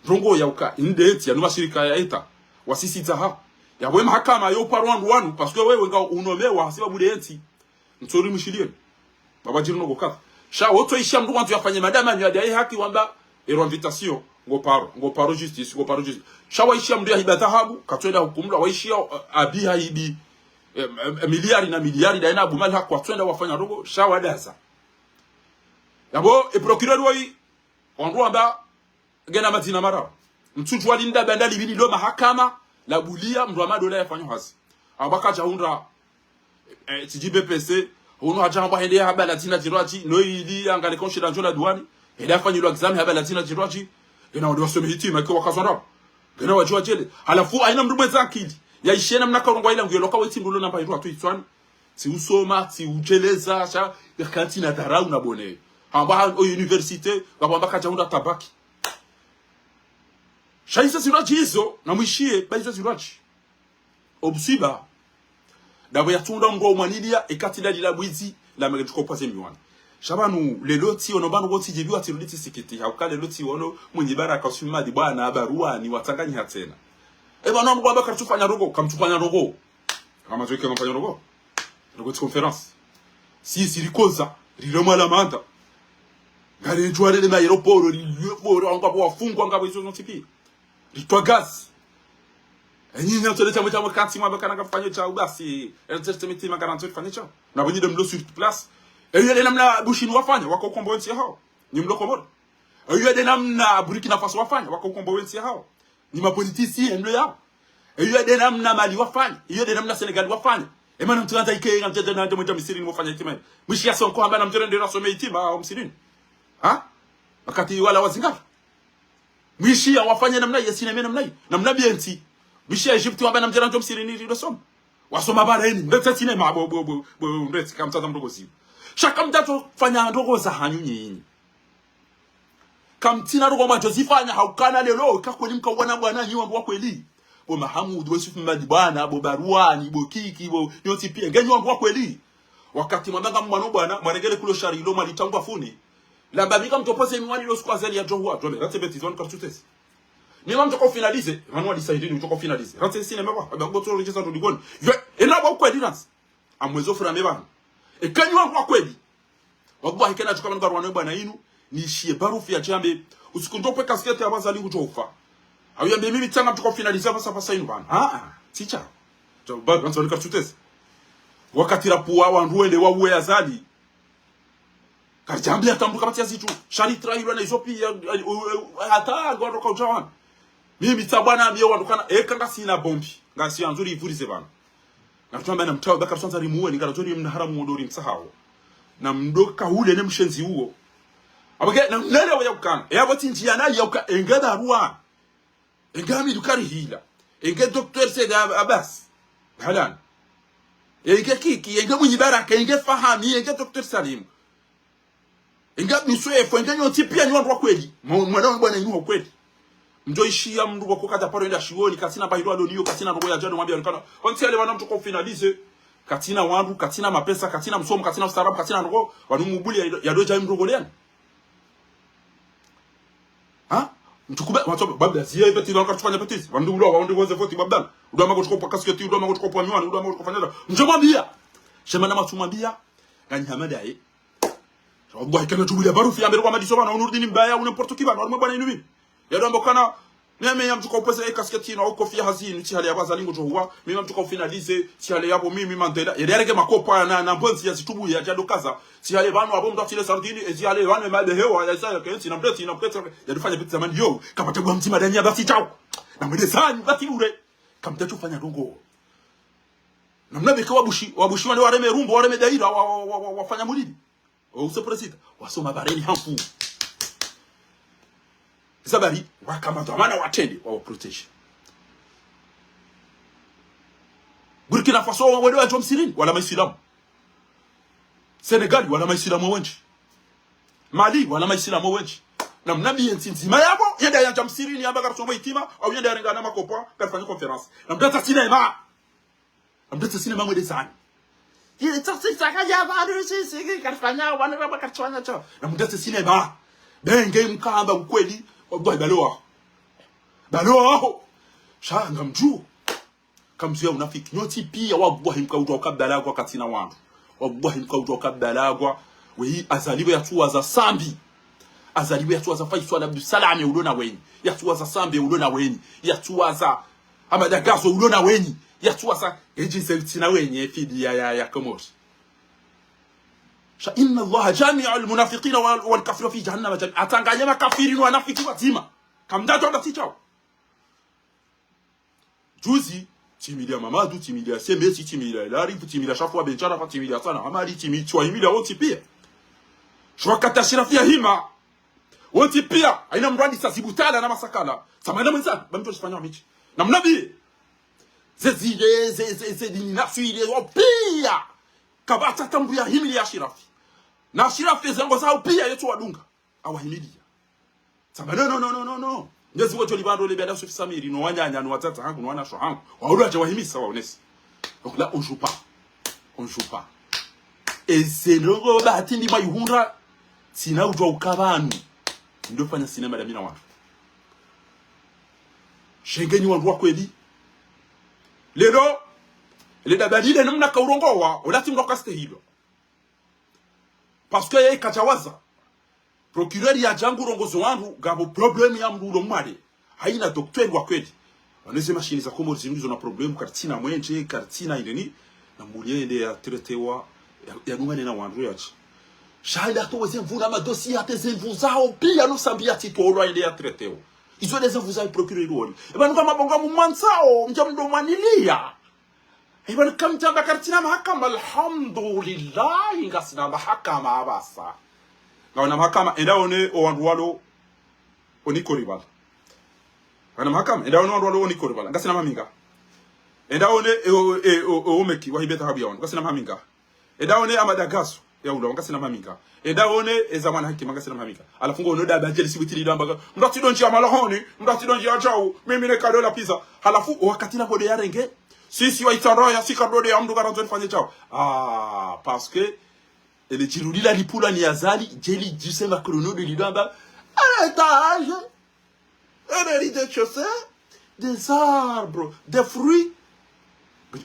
ndrongoo ya uka, inde ntsi, yanu mashirika ya État, wasisitiza ha. Yapvo e mahakama yo paro wandru wanu, parce que wewe nga unomewa, hasibabu nde ntsi. Ntsori mwishiliyeni. Baba djiri no gokata. Sha wotso ishiya mndru wandzo yafanye madama nyo adaye haki wamba, ero invitation, ngo paro, ngo paro justice, ngo paro justice. Sha waishiya mndru yahiba dhahabu, katsoenda hukumulwa, waishiya, eh, abi hahibi, eh, eh, miliari na miliari, daye na abu mali haki watsoenda wafanya ndrongoo, sha wadaza. Yapvo, e procureur woyi, wandru wamba, ngena madzina mararu. Ntsudjuwa linda banda lipvili lo mahakama, la buliya, mndru wa madola yafanya hazi. Amba kadja hundra, eh, tsi dji B P C, hunu hadja hamba hende ya haba la dzina djirwadji, no ili yangale konshi la ndjo la duwani, hende yafanyilwa examen haba la dzina djirwadji, ngena wandru wasome hitima, ike wakazwa ndrabo. Ngena wadjuwa djele. Halafu, ayina mndru mwendza akili. Yaishiye namna karongwa ila nguyelo ka wetsi ndrongoo namba hindru hatru hitswani. Tsi usoma, tsi udjeleza, sha, yakanti na dharau na bone. Hamba ha, o université, ngapvo amba kadja hundra tabaki. Sha izo zirwadji izo, namwishiye, ba izo zirwadji. Obsiba. Ndapvo yatsunda mndru wa umwaniliya, ekati ndalila bwizi, la mege tshikopwa ze miwani. Sha pvanu, lelo tsi ono pvanu kotsi djibiwa tsi rudi tsi sikiti, hauka lelo tsi ono, Mwinyi Baraka, Usmadi, bwana, Baruani, watsanganyiha tsena. E pvanu, amba karitsu fanya ndrongoo, karitsu fanya ndrongoo. Hama zoike ngamfanya ndrongoo. Ndrongoo tsi conférence. Si, si rikoza, riremwa la manda. Ngari djuwa rele ma aéroport, rilwe poro, ngapvo wafungwa, ngapvo izo zontsi piya. Ritwa gaz. Enyi nyi ntsole tsha mwe tsha mwe kantsi mwa bakana kafanya tsha ubasi. Elo teste mitima kana ntsole fanya tsha. Na pvonyi nde mlo sur place. Eyo nde namna Bushini wafanya, waka ukombowa entsi yahao. Nyi mlo Komori. Eyo nde namna Burkina Faso wafanya, waka ukombowa entsi yahao. Nyi mapolitisi, emlo yao. Eyo nde namna Mali wafanya. Eyo nde namna Senegal wafanya. Emana mtsu handza ike, ngamtete na nde mwendja Misirini mwafanya hitima. Mwishiya Sonko hamba namtsu rende rasome hitima, o Misirini. Ha? Wakati wala wazingara. Mwishiya wafanya namna ye sinema namna yi. Namna benti. Mwishiya Egypte wamba namtsu rende ndjo Misirini rilosoma. Wasoma Bahrain, mbetse sinema, bo, bo, bo, bo, mbetse kamtsandza mndrongoo ziwo. Sha kamtsatso fanya ndrongoo za hanyu nyinyi. Kamtsina ndrongoo mwadjo zifanya haukana lelo, ka kweli mkawana bwana nyi wandru wa kweli. Bo Mahamudu, bo Yusuf Mmadi bwana, bo Baruani, bo Kiki, bo nyontsi piya, nge nyi wandru wa kweli. Wakati mwamba ngamwano bwana, mwarengele kulo shari lo mwalitangwa funi. Lamba mi ngamtsopoze miwani lo siku Azali yadjo huwa, djombe, ratse bêtise wanu karitsu tesi. Mi ngamtsoka finaliser, pvanu wa décider ni utsoka finaliser. Ratse sinema ba, aba ngotso rejeza ndo digoni. Yo, ena ba ukweli nasi. Amwezo fura me pvanu. Eka nyi wandru wa kweli. Wallahi kena tsuka pvanu Baruani bwana inu, nishiye barufu ya djambe, usiku ndjo pwe casquette ya Azali ngudjo ufa. Au yambe mimi tsanga mtsoka finaliser pvasa pvasa inu pvanu. Ah, ah, tsi sha. Djo, ba, pvanu Azali karitsu tesi. Wakati rapuwa wandru wende wauwe Azali. Karidjambiya hata mndru kapvatsi ya zitru. Sha ritrahilwa na izo piya, eh, eh, eh, hata ngwandro kaudja wanu. Mimi tsa bwana miyo wandru kana, eka ngasina bombi. Ngasi yandzuri ivurize pvanu. Ngaritsamba na mtawa baka ritsandza rimuwe, ni ngarandzuri mna haramu wondo rimtsahao. Na mndru kahule ne mshenzi uwo. Abage, na mnele wa yaukana. Eya pvo tsi ndjiya na yauka, enge Baruani. Enge Hamidu Karihila. Enge docteur Said Ab-, Abbas. Halani. Enge Kiki, enge Mwinyi Baraka, enge Fahami, enge docteur Salim. Enge Abdou Soefo, enge nyontsi piya nyi wandru wa kweli. Mwa-, mwana wa bwana inu wa kweli. Mdjo ishiya mndru wa kukata paro enda shioni, katsina bahiro alo niyo, katsina ndrongoo ya djado mwambiya nikana. Ontsi ale wana mtsoka finaliser. Katsina wandru, katsina mapesa, katsina msomo, katsina ustaarabu, katsina ndrongoo, wanu mubuli ya, ya doja mrongoleani. Ha? Mtukube, watso, babda, ziye bêtise, wanu katsufanya bêtise. Wandru ulo, wandru woze voti, babda. Udo ama kutsuko pva kasketi, udo ama kutsuko pva miwani, udo ama kutsuko fanya. Ndje mwambia. Shema na matsu mwambia. Nganyi hamada ye. Wallahi kana tubuli ya barufi ya mbere kwa madiso bana, Nurdin Mbaya, ou n'importe qui bana, wanu bwana inu mimi. Ya doamba kana, mimi ya mtsuka upveze e kasketi na o kofia hazi, ni tsi hale ya baza lingo djohuwa, mimi ya mtsuka ufinalize, tsi hale ya bo mimi Mandela, ya yarenge makopa na, na mbondzi ya zitubu ya djado kaza, tsi hale banu abo mdru atile sardini, e tsi hale banu e mabehewa, ya isa ya kensi, na mdreti, na mdreti, ya dufanya biti zamani yo, kapata bwa mtima dani ya basi chao. Na mwende zanyu, basi ure. Kamta chufanya ndrongoo. Na mna beke wabushi, wabushi wale wareme rumbo, wareme daira, wa, wa, wa, wa, wafanya mulili. Ose presita, wasoma bareni hamfu. Zabari, waka madhwamana watrende, wawa protège. Burkina Faso, wende wadjo msirini, wala maisilamu. Senegal, wala maisilamu wendji. Mali, wala maisilamu wendji. Na mnambiye ntsi ndzima yabo, yende yadja msirini, yamba karisoma itima, au yende yarengana makopa, karifanya conférence. Na mdatsa sinema. Na mdatsa sinema mwende zanyu. Ye, tsa, tsa, tsa, kaja, ba, du, si, si, ki, karifanya, wana, ba, ba, karifanya, tsa. Na mdatsa sinema. Benge mkamba ukweli, wallahi balo waho. Balo waho. Sha ngamdjuo. Kamdjuo ya unafiki. Nyontsi pia, wallahi mkaudjuwa uka balagwa katsina wandru. Wallahi mkaudjuwa uka balagwa. Weyi Azali we yatsuwaza Sambi. Azali we yatsuwaza Faisal Abdussalam ya ulo na wenyi. Yatsuwaza Sambi ya ulo na wenyi. Yatsuwaza Amada Gazo ulo na wenyi. Yatsuwaza edji zelti na wenyi, e fidi ya, ya, ya Komori. Sha إن الله جامع المنافقين وال-، والكافرين في جهنم جميعا. Atsanganye makafiri no wanafiki wadzima. Kamdjadjo amba tsi chao. Juzi, tsimiliya Mamadu, tsimiliya Semesi, tsimiliya Larifu, tsimiliya Shafu wa Bencharafa, tsimiliya Sana Hamadi, tsimi-, tsiwahimiliya wontsi pia. Shwakata Shirafi ya hima. Wontsi pia, haina mdru andi sa zibutala na masakala. Samana mwendza, ba mdru asifanya wa mitsi. Na mnambiye. Ze zile, ze, ze, ze dini nasu ile, wo pia. Kapvatsi tambu ya himiliya Shirafi. Na Shirafi zengo zao pia yetso wadunga. Awahimiliya. Samba, non, non, non, non, non, non. Ndezi wotso libando le biada Sufi Samiri, no wananya, no watsatsa hangu, no wanasho hangu. Waulu wadja wahimisa, waonesa. Donc là, on joue pas. On joue pas. Eze ndrongoo bahati ndi mayuhundra, tsina udjuwa uka pvanu. Ndo fanya sinema dami na wandru. Shengenyi wandru wa kweli. Lelo, le dabali le namna kaurongowa, ola tsi mdru akastehilo. Parce que yeye kadjawaza. Procureur yadja ngu rongozo wandru, ngapvo problème ya mdru ulo mwade. Haina docteur wa kweli. Wanu eze mashini za Komori zinu zona problème, karitsina mwenje, karitsina indeni. Na mbulie yende ya traitewa, ya, yadungane na wandru yadje. Sha hende atowe ze nvu na madossier hata ze nvu zaho, pia no Sambi yatsitolwa yende ya traitewa. Izo nde ze nvu za procureur woli. Eba nuka mabonga mumwandzao, mdja mdo mwaniliya. Eba nuka mdjamba karitsina mahakama, alhamdulillah, ngasina mahakama apvasa. Ngawona mahakama, enda one o wandru walo, onikori pvala. Ngana mahakama, enda one o wandru walo, onikori pvala. Ngasina maminga. Enda one, e, o, e, o, o, omeki, wahibe dhahabu ya wandru. Ngasina maminga. Enda one Amada Gazo, ya ula, ngasina maminga. Enda one eza mwana Hakima, ngasina maminga. Halafu ngo ono daba djeli sibitili damba. Mdru atsidondji ya malahoni, mdru atsidondji ya djau, mimi ne kado la pizza. Halafu, wakati la bode ya renge, sisi wa Itsandraya, si kado de ya mdru karandzo nifanye djau. Ah, parce que, ele djirudi la lipula ni Azali, djeli djise makrono de lidamba. Arrêtage. Un rez-de-chaussée, des arbres, des fruits.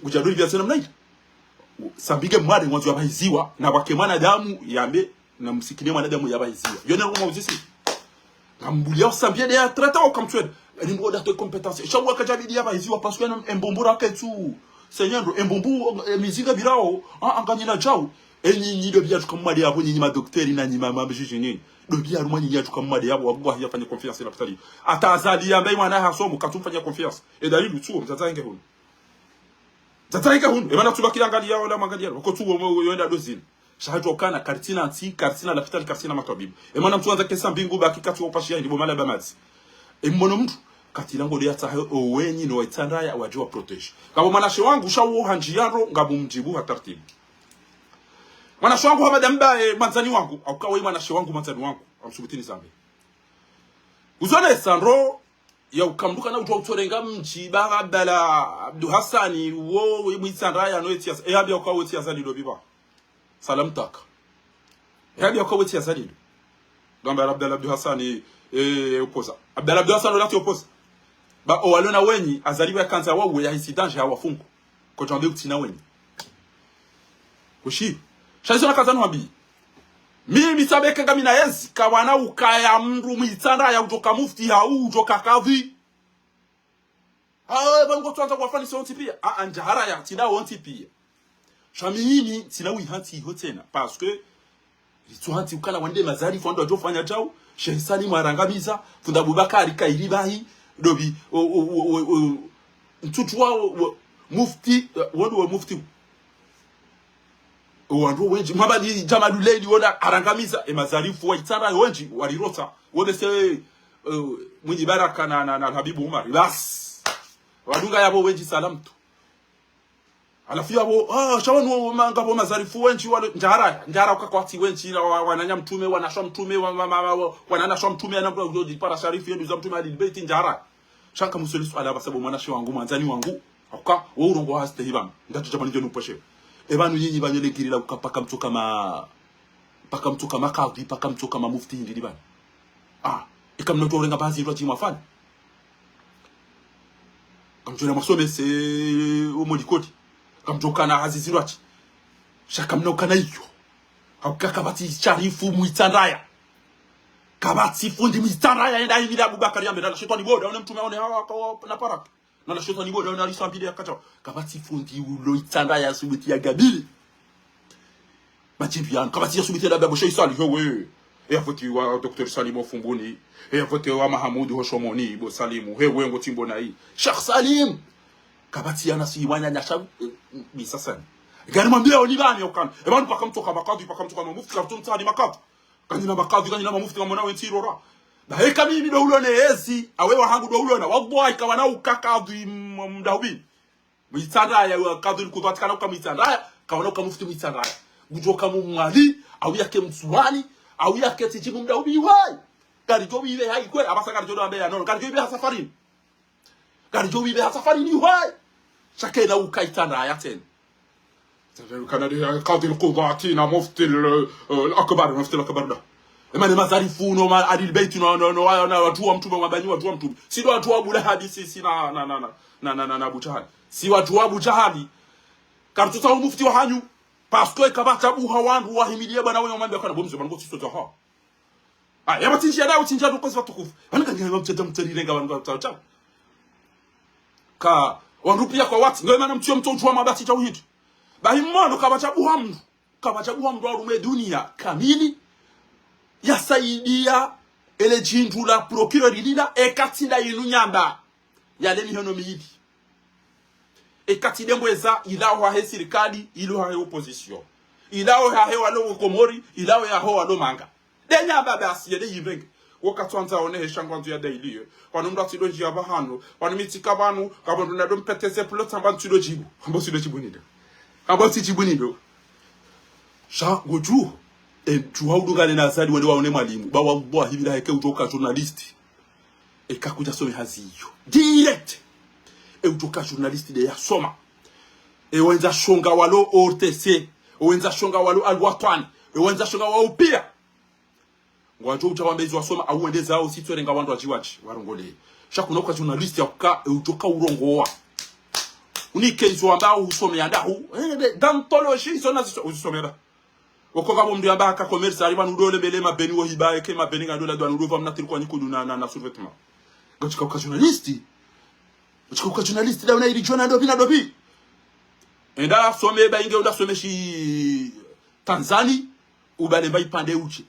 Kudja dori bia tsena mna ila. Sambi nge mwade ngwandzo ya pvahiziwa, na pvwake mwanadamu yambe, na msikine mwanadamu ya pvahiziwa. Yo ne ruma uzisi. Ngambulia Sambi nde ya traiter o kamtswele. Ni mbo dato compétence. Sha wa kadjabidi ya pvahiziwa, parce que na embombo ra ketsu. Seigneur, embombo, e, mizinga birao, a, anganyina djau. E nyinyi ndo bia tuka mwade yapvo, nyinyi madocteur na nyinyi ma, ma juge nyinyi. Ndo bia harumwa nyinyi tuka mwade yapvo, wallahi yafanye confiance lapitali. Hata Azali yambe mwana hasomo, katsumfanya confiance. E dalili utsuo, mdzadze inge hunu. Mdzadze inge hunu. E mana tsuba kila angalia, ola mwangalia, wako tsuo, mo, yo enda dozini. Sha hatsi okana, karitsina ntsi, karitsina lapitali, karitsina matwabibu. E mana mtsuandza kesa mbingu, baki katsu opashiya, ndi bo mala ba madzi. E mmono mdru, katila ngode ya tsahe, o wenyi, no wa Itsandraya, wadjuwa protège. Ngapvo mwanashe wangu, sha uwo handji yaro, ngapvo mdjibu ha tartibu. Mwanashe wangu Hamada Mbaye, mwandzani wangu, hauka we mwanashe wangu, mwandzani wangu, ngamsubutini zambe. Uzone Sandro, Ya uka mndru kana udjuwa utsorenga mdji, ba Abdallah Abdou Hassani, wo, we Mwitsandraya no eti Azali. E, hambia uka wo eti Azali ndo biba. Salam taka. E, hambia uka wo eti Azali ndo. Ngamba Abdallah Abdou Hassani, e, opoza. Abdallah Abdou Hassani ola ti opoza. Ba, o walona wenyi, Azali wa kandza wawe ya hisi danger ya wafungu. Ko djwambe utsina wenyi. Kushi. Sha izo nakaza nuhambi. Mimi tsabeke ngamina yezi, kawana ukaya mndru Mwitsandraya udjoka mufti hau udjoka kadhi. Ah, ba ngo tsandza kwafanisa wontsi pia. Ah, ah, ndjaharaya, tsina wontsi pia. Sha mimi, tsina wihantsi iho tsena. Parce que, litso hantsi ukana wande mazarifu wandru wadjofanya djau, Sheikh Salim arangamiza, Fundi Abubakari kairi bahi, dobi, o, o, o, o, o, ntsutsu wa, o, o, mufti, eh, wandru wa mufti. O wandru wendji, Muhammad Jamaluleili wona arangamiza, e mazarifu wa Itsandraya wendji, warirotsa, wone se, eh, Mwinyi Baraka na, na, na Habibu Umar, basi. Wadunga yabo wendji salam tu. Halafu yabo, ah, sha wanu ma-, ngapvo mazarifu wendji walo, ndjaharaya, ndjaharaya uka kwatsi wendji, na wa-, wananya mtrume, wanashe wa mtrume, wa-, wa-, wa-, wa-, wananashe wa mtrume, ana mndru udjipara sharifu, yenu za mtrume, Ahlil Beiti, ndjaharaya. Sha nka musweli suala ba sababu mwanashe wangu, mwandzani wangu, hauka, wo urongowa hastehi pvanu, ngatsu djamba nindje nupvoshe. E pvanu nyinyi pvanu lengirila uka paka mtsoka ma-, paka mtsoka makadhi, paka mtsoka mamufti hindri pvanu. Ah, ika mna udjo urenga bazi ndo djimwa fani. Kamdjona mwasomese, o molikoli. Kamdjokana hazi zirwatsi. Sha kamna ukana iyo. Hauka kapvatsi sharifu Mwitsandraya. Kapvatsi fundi Mwitsandraya, yenda himile Abubakari yambe, nala shetwani boda, wone mtrume, wone hawa, hawa, na paraka. Nala shetwani boda, wone alisambile ya kacha. Kapvatsi fundi ulo Itsandraya subuti ya gabili. Madjimbi yanu, kapvatsi ya subuti ya labda bo Sheikh Sali, hewe. E ya vote wa Docteur Salim o Fumbuni. E ya vote wa Mahamudu ho Shomoni, bo Salimu. Hewe ngo tsimbo nayi. Sheikh Salim. Kapvatsi ya nasi wananya sha, eh, misasani. Ngari mwambia oni pvani ukana. E pvanu paka mtsoka makadhi, paka mtsoka mamufti, kapvatsi mtsahani makadhi. Kanyina makadhi, kanyina mamufti, kamona wentsi irora. Ba heka mimi ndo ulona yezi, awe wahangu ndo ulona. Wallahi, kawana uka kadhi m-, mdahubini. Mwitsandraya wa kadhi lkudhwati kana uka Mwitsandraya, kawana uka mufti Mwitsandraya. Ngudjoka mumwali, au yake msuwani, au yake tsijibu mdahubini wai. Karidjo bibe hayi kwe, apvasa karidjo ndo ambe ya nono. Karidjo bibe ha safarini. Karidjo bibe ha safarini wai. Sha kena uka Itsandraya tsena. Kana de kadhi lkudhwati na mufti l-, eh, lakbar, mufti lakbar da. Emane mazarifu no ma Ahlil Beiti no, no, no, wa-, na wandru wa mtrume, mabanyi wandru wa mtrume. Si ndo wandru wa Abu Lahabi, si, si na, na, na Abu Jahali. Si wandru wa Abu Jahali. Karitsutsaha o mufti wahanyu. Parce que kapvatsa buha wandru wahimiliye bwana wenyi wamwambia kana bo mze, bwana ngo tsiso dzaha. Ah, ya batsinjia da, utsinjia ndo kwezi watukufu. Pvanu kanyina mtsaha mtsarirenga pvanu kwa tsaha. Ka, wandru pia kwatsi, ngo mana mtsuyo mtso udjuwa mabasi dja uhindri. Bahi mwono kapvatsa buha mndru, kapvatsa buha mndru wa harumwa e duniya kamili, ya saidiya, ele djindru la procureur lila, eka tsi nda inu nyamba, yale mihono mili. Eka tsi nde mbweza, ilawa hahe sirikali, ilo hahe opposition. Ilawa hahe walo Komori, ilawa hahe walo manga. Nde nyamba basi, yele yirenge. Wo katswandza one he shangwandzo ya daily ye. Pvanu mndru atsidjo ndjia pvahanu. Pvanu mi tsika pvanu, kapvo mndru nadjo mpeteze pulo tsamba ntsidjo djibu. Hamba tsidjo djibu nindo. Hamba tsidjo djibu nindo. Sha, ngodjuo. E, djuha udungane na Azali wende waone mwalimu. Ba wallahi billahi eka udjoka journaliste. Eka kudja some hazi iyo. Direct. E udjoka journaliste nde ya soma. E wendza shonga walo O R T C. E wendza shonga walo Al Watwan. E wendza shonga wa upia. Ngwadjo udja wambe izo wasoma, au wende zao, si tsorenga wandru wadji wadji, warongole. Sha kuna uka journaliste ya uka, e udjoka urongowa. Unike izo wamba usome ya ndahu. Eh, be, d'anthologie, izo na ziso-, uzisome da. Oko ngapvo mndru yamba haka commerce, ari pvanu ndo lembele mabeni wo hiba, eke mabeni ngando la dwanu ndo pvamna tiri kwa nyikudu na, na, na survêtement. Ngatsuka uka journaliste. Ngatsuka uka journaliste da una ili djona dobi na dobi. Enda some ba inge unda some shi Tanzanie, ubale mba ipvande udje.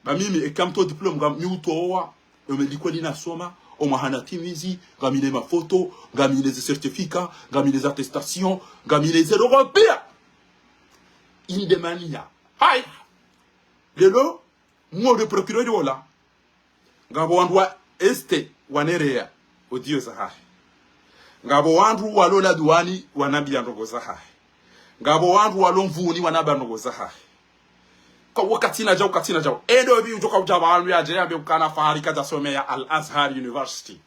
Ba mimi, eka mtso diplôme, nga mi utowa, yo me likoli nasoma, o mwaha natimizi, ngamina mafoto, ngamina ze certificat, ngamina ze attestation, ngamina ze ndrongoo pia. Inde mania. Hayi. Lelo, mwo nde procureur wola. Ngapvo wandru wa Est wanereya audio zahahe. Ngapvo wandru walo la douane wanambia ndrongoo zahahe. Ngapvo wandru walo Mvuni wanambia ndrongoo zahahe. Ka wakati na djau, wakati na djau. E ndopvi udjo ka udja pvanu yadje yambe ukana Fahari kadja someya Al Azhar University.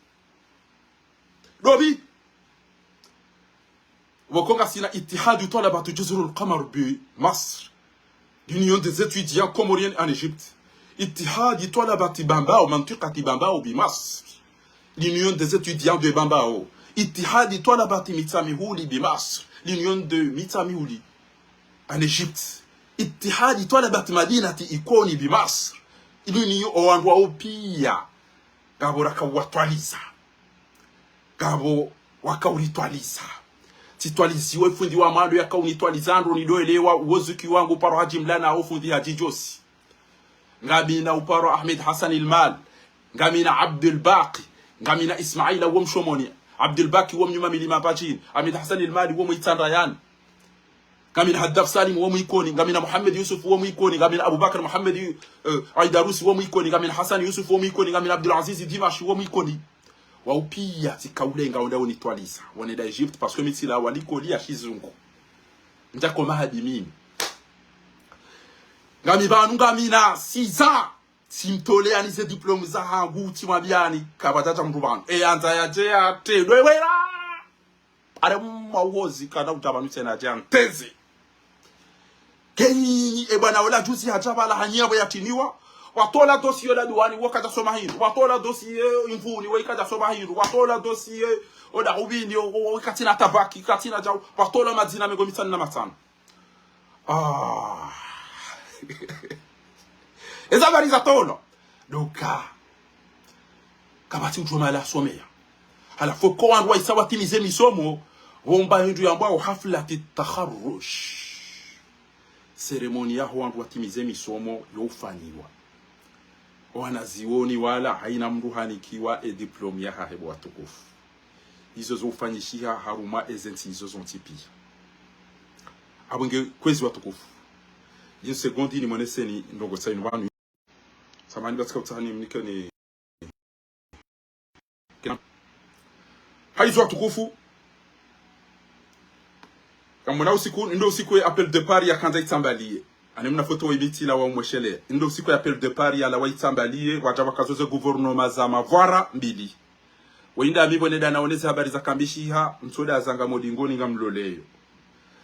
Ndopvi. Pvoko ngasina Ittihad Twalabat Jazr al-Qamar bi Masr. L'Union des étudiants comoriens en Égypte. Ittihad Twalabat Bambao, Mantiqat Bambao bi Masr. L'Union des étudiants de Bambao. Ittihad Twalabat Mitsamihuli bi Masr. L'Union de Mitsamihuli en Égypte. Ittihad Twalabat Madinat Ikoni bi Masr. L'Union, o wandru wao piya. Ngapvo raka uwatwaliza. Ngapvo waka uritwaliza. Tsitwaliziwe fundi wa mwando yaka unitwaliza ndo nidoelewa uwozuki wangu paro Hadji Mlana o fundi Hadji Djosi. Ngamina uparo Ahmed Hassan Ilmal. Ngamina Abdul Baqi. Ngamina Ismaila wo Mshomoni. Abdul Baqi wo Mnyuma Milima Pajini. Ahmed Hassan Ilmal wo Mwitsandrayani. Ngamina Haddaf Salim wo Mwikoni. Ngamina Mohamed Yusuf wo Mwikoni. Ngamina Abubakar Mohamed Yu-, eh, Aidarusi wo Mwikoni. Ngamina Hassan Yusuf wo Mwikoni. Ngamina Abdul Aziz Dimashi wo Mwikoni. Wao piya tsika ulenga wende unitwaliza. Wanenda Égypte, parce que mi tsilawa likoli ya shizungu. Ndjako mahadi mimi. Ngami pvanu ngamina six ans. Tsimtoleyani ze diplôme zahangu, tsimwambiyani, kapvadjadja mndru pvanu. E yandza yadje yatrendwe wela. Are mwa uhozi kana udja pvanu tsena yadje yanteze. Kenyi, e bwana ola juzi hadja pvala hanyia pvo yatriniwa. Watola dossier ola duwani, wo kadja soma hindru. Watola dossier Imvuni, wo kadja soma hindru. Watola dossier ola Hubini, wo, wo, wo katsina tabaki, katsina djau. Watola madzina mengo mitsanu na matsanu. Ah. Eza habari za tolo. Donc, ah, kapvatsi udjo mala someya. Halafu ko wandru waisa watimize misomo, pvo mba hindru yambwao haflati takharruj. Cérémonie yaho wandru watimize misomo yo ufanyiwa. Wanazioni wala haina mndru hanikiwa e diplôme yahahe bo watukufu. Izo zo ufanyishiha harumwa eze ntsi izo zontsi piya. Apvo nge kwezi watukufu. Une seconde ni mweneseni ndrongo tsayinu pvanu. Samahani ba tsika utsahani mnikeni. Haizo watukufu. Kamwona usiku, ndo usiku ye Appel de Paris yakandza itsambaliye. Ane mna foto wa imitila wa umweshele. Ndo usiku ye Appel de Paris yalawa itsambaliye, wadja wakazoze gouvernement za mavwara mbili. Wenda mi pvwene dana oneze habari za kambishiha, mtsoda zanga modingoni ngamloleyo.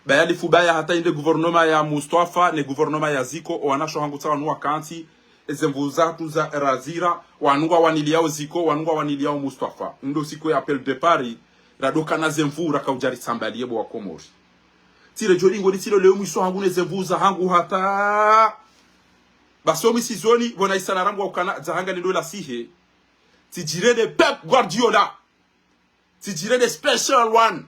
Baya lifu baya hata inde gouvernement ya Mustafa, ne gouvernement ya Ziko, owanasho hangu tsa wanu wakantsi, eze nvu zatru za razira, wanu ngwa waniliyao Ziko, wanu ngwa waniliyao Mustafa. Ndo usiku ye Appel de Paris, radokana ze nvu raka udja ritsambaliye bo wa Komori. Tsire djo dingo di tsilo leo mwiso hangu ne ze nvu zahangu hata. Basi o mwisizoni, pvona isana rangu wa ukana, zahanga ni dola sihe. Tsidjire de Pep Guardiola. Tsidjire de special one.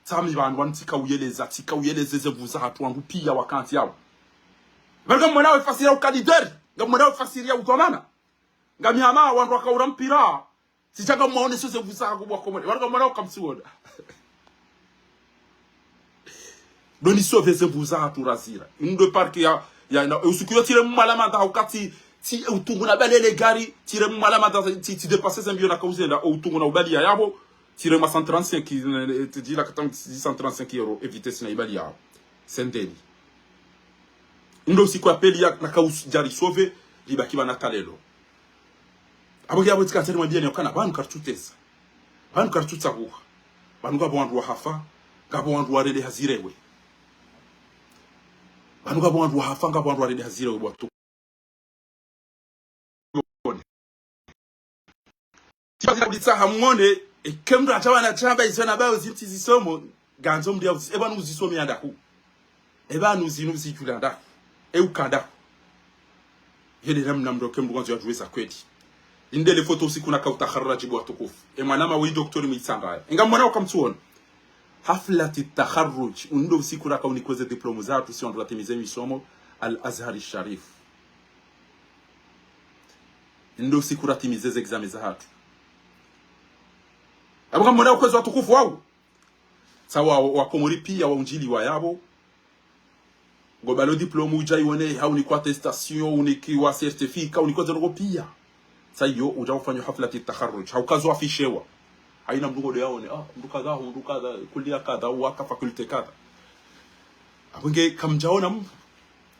Tsami pvanu wanu tsika uyeleza, tsika uyeleza eze nvu zahatru wandru piya wakantsi yawo. Pvanu ngamwona we fasiri ya uka leader, ngamwona we fasiri ya udhwamana. Ngami hama wandru wakaura mpira. Tsidja ngamwaone so ze nvu zahangu bo wa Komori. Pvanu ngamwona uka mtsiwona. Ndo ni sauver ze nvu zahatru razira. Ndo parc ya, ya, na, usiku yo tsire mwala manda hauka tsi, tsi, utungu na balele gari, tsire mwala manda, tsi, tsi dépasser ze mbiyo naka uzenda, o utungu na ubaliya yapvo, tsire ma cent trente-cinq, eh, tsidjila kata cent trente-cinq euros, éviter sina ibaliya yapvo. Sendeni. Ndo usiku appel ya, naka us-, djari sauver, libaki pvanu hata lelo. Apvo nge apvo tsika tsari mwambiyani ukana, pvanu karitsutesa. Pvanu karitsutsahuha. Pvanu ngapvo wandru wahafa, ngapvo wandru warende hazirewe. Pvanu ngapvo wandru wahafa, ngapvo wandru warende hazirewe bo watukufu. Tsiba zina kulitsa hamwone, eke mndru atsawana tsamba izo na bayo zintsi zisomo, ngandzo mndru ya uzi-, eba nu uzisomi ya ndahu. Eba nu zinu zidjula ndahu. E uka ndahu. Yele namna mndru ke mndru kwandzo ya djuwe za kweli. Inde le foto usiku naka utakharraji bo watukufu. E mwana ma wi docteur Mwitsanga. Ngamwona uka mtsiwona. Haflati takharruj. Ndo usiku raka unikweze diplôme zahatru si wandru watimize misomo. Al Azhari Sharif. Ndo usiku ratimize ze examen zahatru. Apvo ngamwona ukwezi watukufu wawu. Sa wa, wa Komori piya wa undjiliwa yapvo. Ngo balo diplôme udja iwone, ha unikwa attestation, unikiwa certificat, unikwa ze ndrongo piya. Sa iyo, udja ufanya haflati takharruj. Hauka zo afishewa. Haina mndru ngo de yaone, ah, mndru kadha, mndru kadha, kuliya kadha, waka faculté kadha. Apvo nge kamdjaona mndru.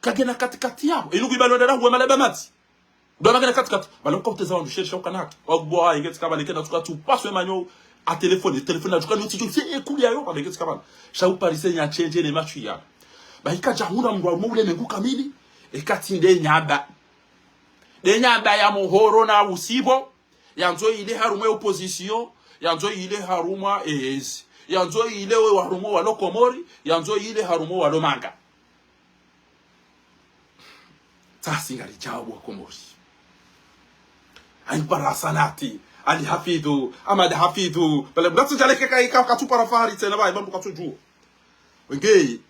Kagena katikati yapvo. Inu kuiba londa na huwe malaba mati. Ndo magena katikati. Balo mkauteza wandru sherisha ukanaka. Wagubwa inge tsikaba leke na tsuka tu paswe manyo a telefoni. Telefoni na tsuka ni utiju. Se ekuli yayo. Balo inge tsikaba. Sha uparise nya change ne machu ya. Ba ika djahuna mndru wa umo ule mengu kamili. Eka tsi nde nyaba. Nde nyaba ya muhoro na usibo. Yandzo ile harumwa opposition. Yandzo ile harumwa E S. Yandzo ile we harumwa walo Komori. Yandzo ile harumwa walo manga. Tsasi ngari djabu wa Komori. Ayi para sanati. Ali Hafidhu. Ahmad Hafidhu. Bale mdatsu djaleke ka ika katsu para fahari tsena ba. Imam katsu djuo. Wenge.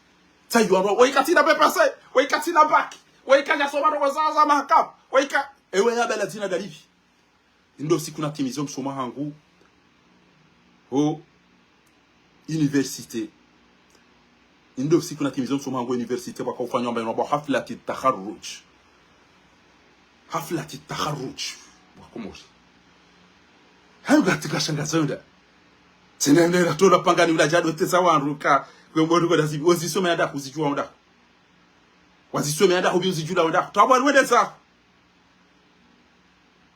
Tsayi wandru. Weka tsina pepese. Weka tsina baki. Weka nyasoma ndo wazaza mahakama. Weka. Ewe ya bala dzina dalili. Ndo siku natimizo msomo hangu ho université. Ndo siku natimizo msomo hangu ho université, waka ufanya amba inwa haflati takharruj. Haflati takharruj. Wa Komori. Hayo katika shanga zonda. Tsena nde la tola pangani ula djado teza wandru ka. Kwe mbori kwa dazi. Wazisome ya daku, uzijua onda. Wazisome ya daku, bi uzijula onda. Tabu aliwende za.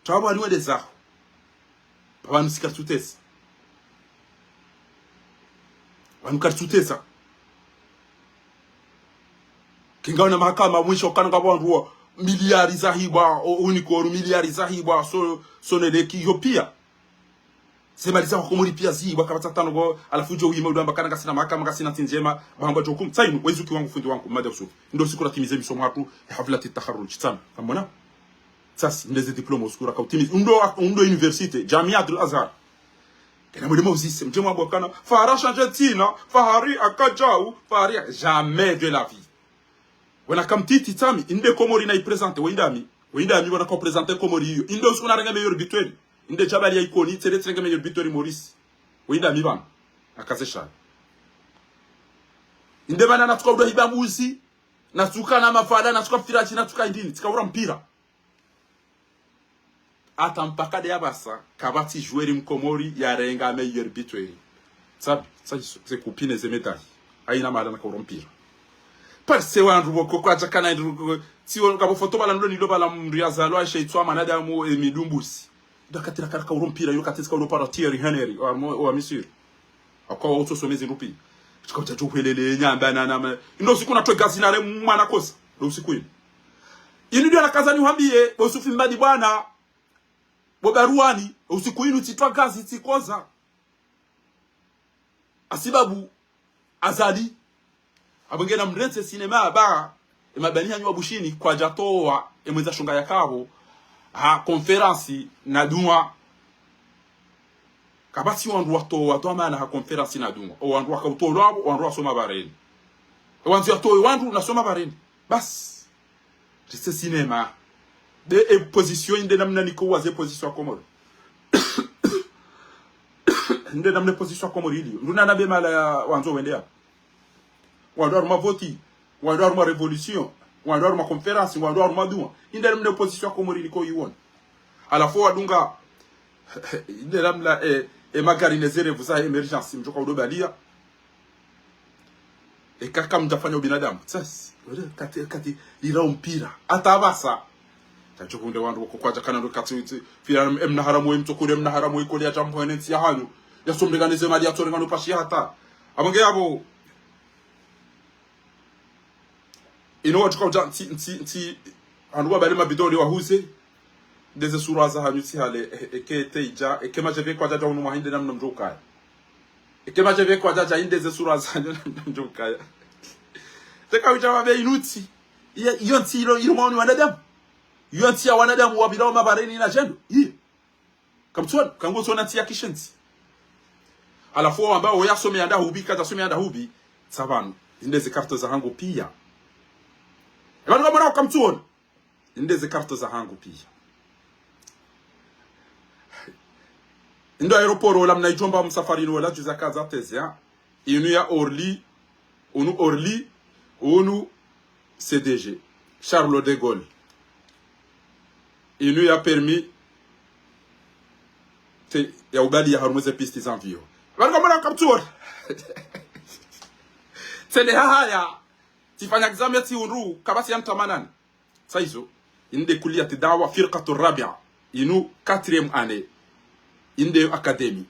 Tabu aliwende za. Pvanu sika tsutesa. Pvanu kari tsutesa. Kinga wana mahakama mwisho kana ngapvo wandru wa miliari zahibwa, o, Unicor, miliari zahibwa, so, Sonelec, yo pia. Zemali za Wakomori pia zihibwa kapvatsi tano ngo, halafu djo wima udjo amba kana ngasina mahakama, ngasina ntsi ndjema, bahamba djo hukumu. Tsayi inu, wezuki wangu fundi wangu, mada usuki. Ndo siku ratimize misomo hatru, haflati takharruj, tsami. Kamona? Tsasi, ndeze diplôme usuku raka utimize. Undo, undo université, Jamiat al-Azhar. Kena mwende mwauzise, mdje mwambwa kana, Fahari achange tsina, Fahari akadjau, Fahari, jamais de la vie. Wana kamtiti tsami, inde Komori na iprésente, wendami. Wendami wana ka uprésente Komori iyo. Inde usiku narenge meilleur buteur. Inde Djabali ya Ikoni, tsere tsirenge meilleur buteur Maurice. Wendami pvanu. Akaze shana. Inde pvana natsuka udo hiba mbuzi, natsuka na mafala, natsuka firaji, natsuka indini, tsika ura mpira. Hata mpaka de yapvasa, kapvatsi joueur mkomori yarenga meilleur buteur. Tsabi, tsabi, ze kupine ze médaille. Haina mahala naka uro mpira. Parce que wandru woko kwadja kana ndru, tsi wo ngapvo foto pvala ndo nilo pvala mndru yazalwa, ashe itswa mwanadamu, e, midumbusi. Ndo wakati naka, naka uro mpira, yo wakati tsika uro para Thierry Henry, wa mo-, wa Misiri. Akwa wa utso some zindru pia. Tsika utsa tso hwelele, nyamba, na, na, ma-, ndo usiku natwe gazi nare mwana kosa. Ndo usiku inu. Inu ndo nakaza niwambiye, bo Yusufi Mbadi bwana. Bo Barwani, usiku inu tsitwa gazi tsikoza. Hasibabu Azali. Apvo ngena mrentse sinema aba, emabani hanyu wa Bushini, kwadjatowa, emwendza shonga yakapvo, ha konferansi na dua. Kapvatsi wandru watowa, towa mana ha konferansi na dua. O wandru wakautolwa apvo, wandru wasoma pvareni. E wandru yatowe wandru nasoma pvareni. Basi. Reste sinema. De e position inde namna niko waze position ya Komori. Inde namna position ya Komori ili. Nduna na be mala ya wandzo wende ya. Wandru harumwa voti. Wandru harumwa révolution. Wandru harumwa conférence. Wandru harumwa dua. Inde namna position ya Komori niko iwona. Halafu wadunga. Inde namna e, e magari ne zerevu za émergence. Mdjoka udobalia. Eka kamdjafanya ubinadamu. Sasi, wele, kati, kati, ira umpira. Hata apvasa. Tadjokunde wandru wako kwadja kana ndo kati, tsi, fira em-, emna haramu, emtsokure emna haramu, ikoli ya jambo ene ntsi ya hanyu. Ya somrengane ze mali, ya tsorengane pashi hata. Apvo nge yapvo. Inu wadjuka udja, ntsi, ntsi, ntsi, handu wabale mabidoli wahuze. Ndeze sura za hanyu tsi hale, e, eke teidja, eke madjeve kwadjadja unu mwaha inde namna mdjokaya. Eke madjeve kwadjadja inde ze sura za hanyu namna mdjokaya. Teka udja wabe inu ntsi. Iyo, iyo ntsi ilo, ilo mwaoni wanadamu. Iyo ntsi ya wanadamu wapvira wa mapvareni na djendo. Iyo. Kamtsuona, kangu tsuona ntsi ya kishenzi. Halafu wamba, oya some yanda hubi, kadja some yanda hubi. Tsapvanu. Inde ze karto za hangu pia. Epvanu kamwona kamtsuona. Inde ze karto za hangu pia. Indo aéroport ola mna idjomba msafari inu ola juza kaza teze ya. Inu ya Orly, unu Orly, unu C D G. Charles de Gaulle. Inu ya permis te, ya ubali ya harumwa ze piste za avion. Epvanu kamwona kamtsuona. Tsende hahaya. Tsifanya examen tsi undru, kapvatsi ya ntamanani. Sa izo, inde kulliyat dawa firqatu rabia, inu quatrième année, inde académie.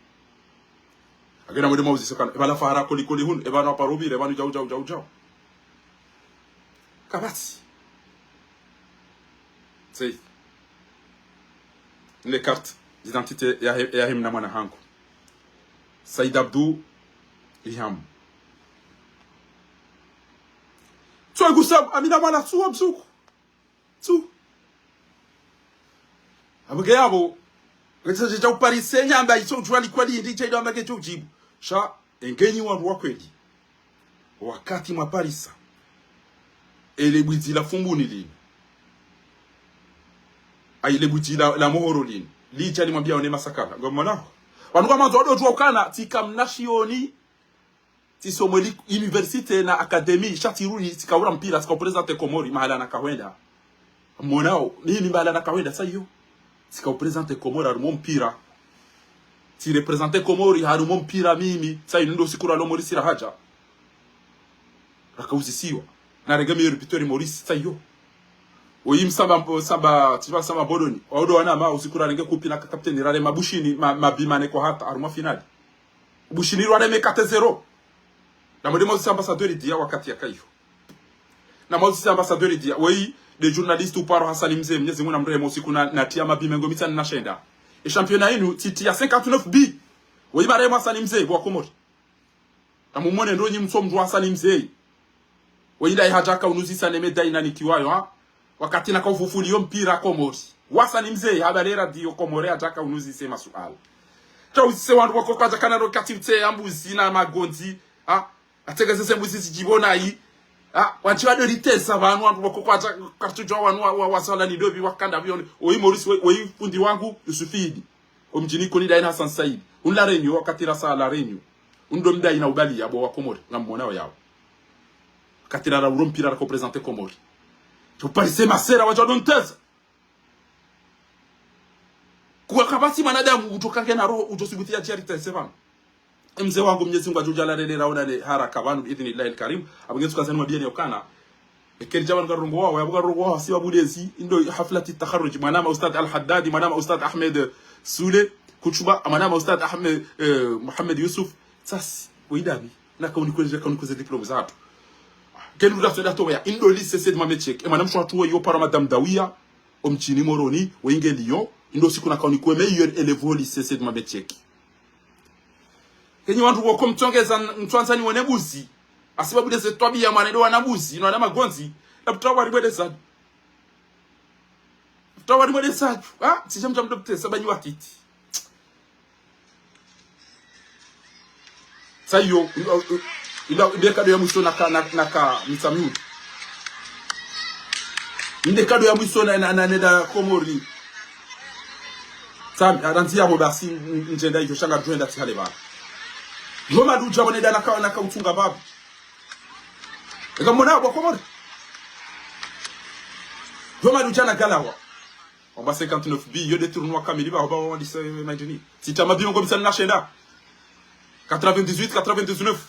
Agena mwende mwauzise kana, epvala fahara koli koli hunu, epvanu aparubire, epvanu djau, djau, djau, djau. Kapvatsi. Sei. Inde carte d'identité ya he-, ya himna mwana hangu. Said Abdou Iham. Tsuwa igusabu, amina mwana tsuwa msuku. Tsu. Apvo nge yapvo. Ngetse dje dja uparise nyamba itso udjuwa likwa lindi dje ndo amba nge djo udjibu. Sha, engenyi wandru wa kweli. Wakati mwaparisa. Ele bwidzi la Fumbuni lini. Ayi le bwidzi la, la Mohoro lini. Lidja limwambia one masakala. Ngo mwana ho. Wanu kwa mwandzo wado djuwa ukana, tsika mna shioni. Tsisomwe li université na académie, sha tsirudi, tsikaura mpira, tsika uprésenter Komori, mahala nakahwenda. Mwonao, mimi mahala nakahwenda, sa iyo. Tsika uprésenter Komori, harumwa mpira. Tsireprésenter Komori, harumwa mpira, mimi, sa iyo ndo siku ralo Maurice rahadja. Rakauzisiwa. Narenge meilleur buteur Maurice, sa iyo. Oyi msamba, msamba, tsiva msamba Boloni. Waudo wanama, usiku rarenge kupi na kapteni, rarema Bushini, ma, mabima neko hata, harumwa finali. Bushini rwareme quatre zéro. Na mwende mwauzise ambassadeur dia wakati yaka iyo. Na mwauzise ambassadeur dia. Weyi, de journaliste uparo Hassan Mze, Mnyezi Mungu namrehemu usiku na, natia mabi mengo mitsanu na shenda. E championnat inu, tsitia cinquante-neuf bi. Weyi marehemu Hassan Mze, wa Komori. Na mumone ndo nyi mso mdru Hassan Mze. Weyi ndayi hadjaka unuzisa ne medayi nanikiwayo, ha? Wakati naka ufufuli yo mpira Komori. Hassan Mze, habari radio Komori, hadjaka unuzise masuala. Sha uzise wandru wako kwadja kana ndo kati utse ya mbuzi na magondzi, ha? Atsengezese mbuzi zidjipvo nayi. Ha? Wandji wado litesa pvanu wandru wako kwadja kartsudjuwa wanu wa, wa, wa sala ni dobi wakanda pvione. Oyi Maurice, we, oyi fundi wangu, Yusufidi. Omdjini koni dayi na Hassan Said. Unu La Réunion, wakati rasa La Réunion. Unu ndo mdayi na ubali yabo wa Komori, ngammonao yawo. Wakati rara uro mpira rako présenter Komori. Tso parise masera wadja donteza. Kuwa kapvatsi mwanadamu utsoka nge na roho, utso sibuti ya djari tese pvanu. Mze wangu Mnyezi Mungu adjudja la rele raonane haraka pvanu, bi idhnillahi al-karim. Apvo ngetsu kazani mabiyeni yokana. Ekeli dja pvanu karongowawo, yapvo karongowawo, si wabudezi, indo haflati takharuj, mwanama Ustadh Al-Haddadi, mwanama Ustadh Ahmed Sule, Kuchuba, mwanama Ustadh Ahmed, eh, Mohamed Yusuf, sasi, weyi ndabi, naka unikweze, ka unikweze diplôme zahatru. Kenu rula sweda towa ya, indo lycée Said Mohamed Cheikh, e mwanamshe wahatru weyi yo para Madame Dawiya, omdjini Moroni, weyi nge Lyon, Ndo siku nakaonekwa meilleur élève au lycée, c'est de ma bête. Kenyi wandru woko mtsongeza, mtswandzani wene buzi. Hasibabu ndeze twabiya mwana ndo wana buzi, no wana magondzi. Na pvutawa rimweleza. Pvutawa rimweleza. Ha? Sija mdja mdo pvutesa ba nyi watiti. Sa iyo, ila, ila, inde kado ya mwiso naka, na, naka, mitsamiu. Inde kado ya mwiso na, na, na, nenda Komori. Sa, arandzi yabo basi, n-, ndjenda iyo sha ngaridjo enda tsi hale ba. Yo madudja bo nenda naka, naka utsunga babu. Eka mona bo Komori. Yo madudja na galawa. Wamba cinquante-neuf bi, yo nde tournoi kamili ba, wamba wandisa, eh, maidini. Sita mabiongo mitsanu na shenda. Quatre-vingt-dix-huit, quatre-vingt-dix-neuf.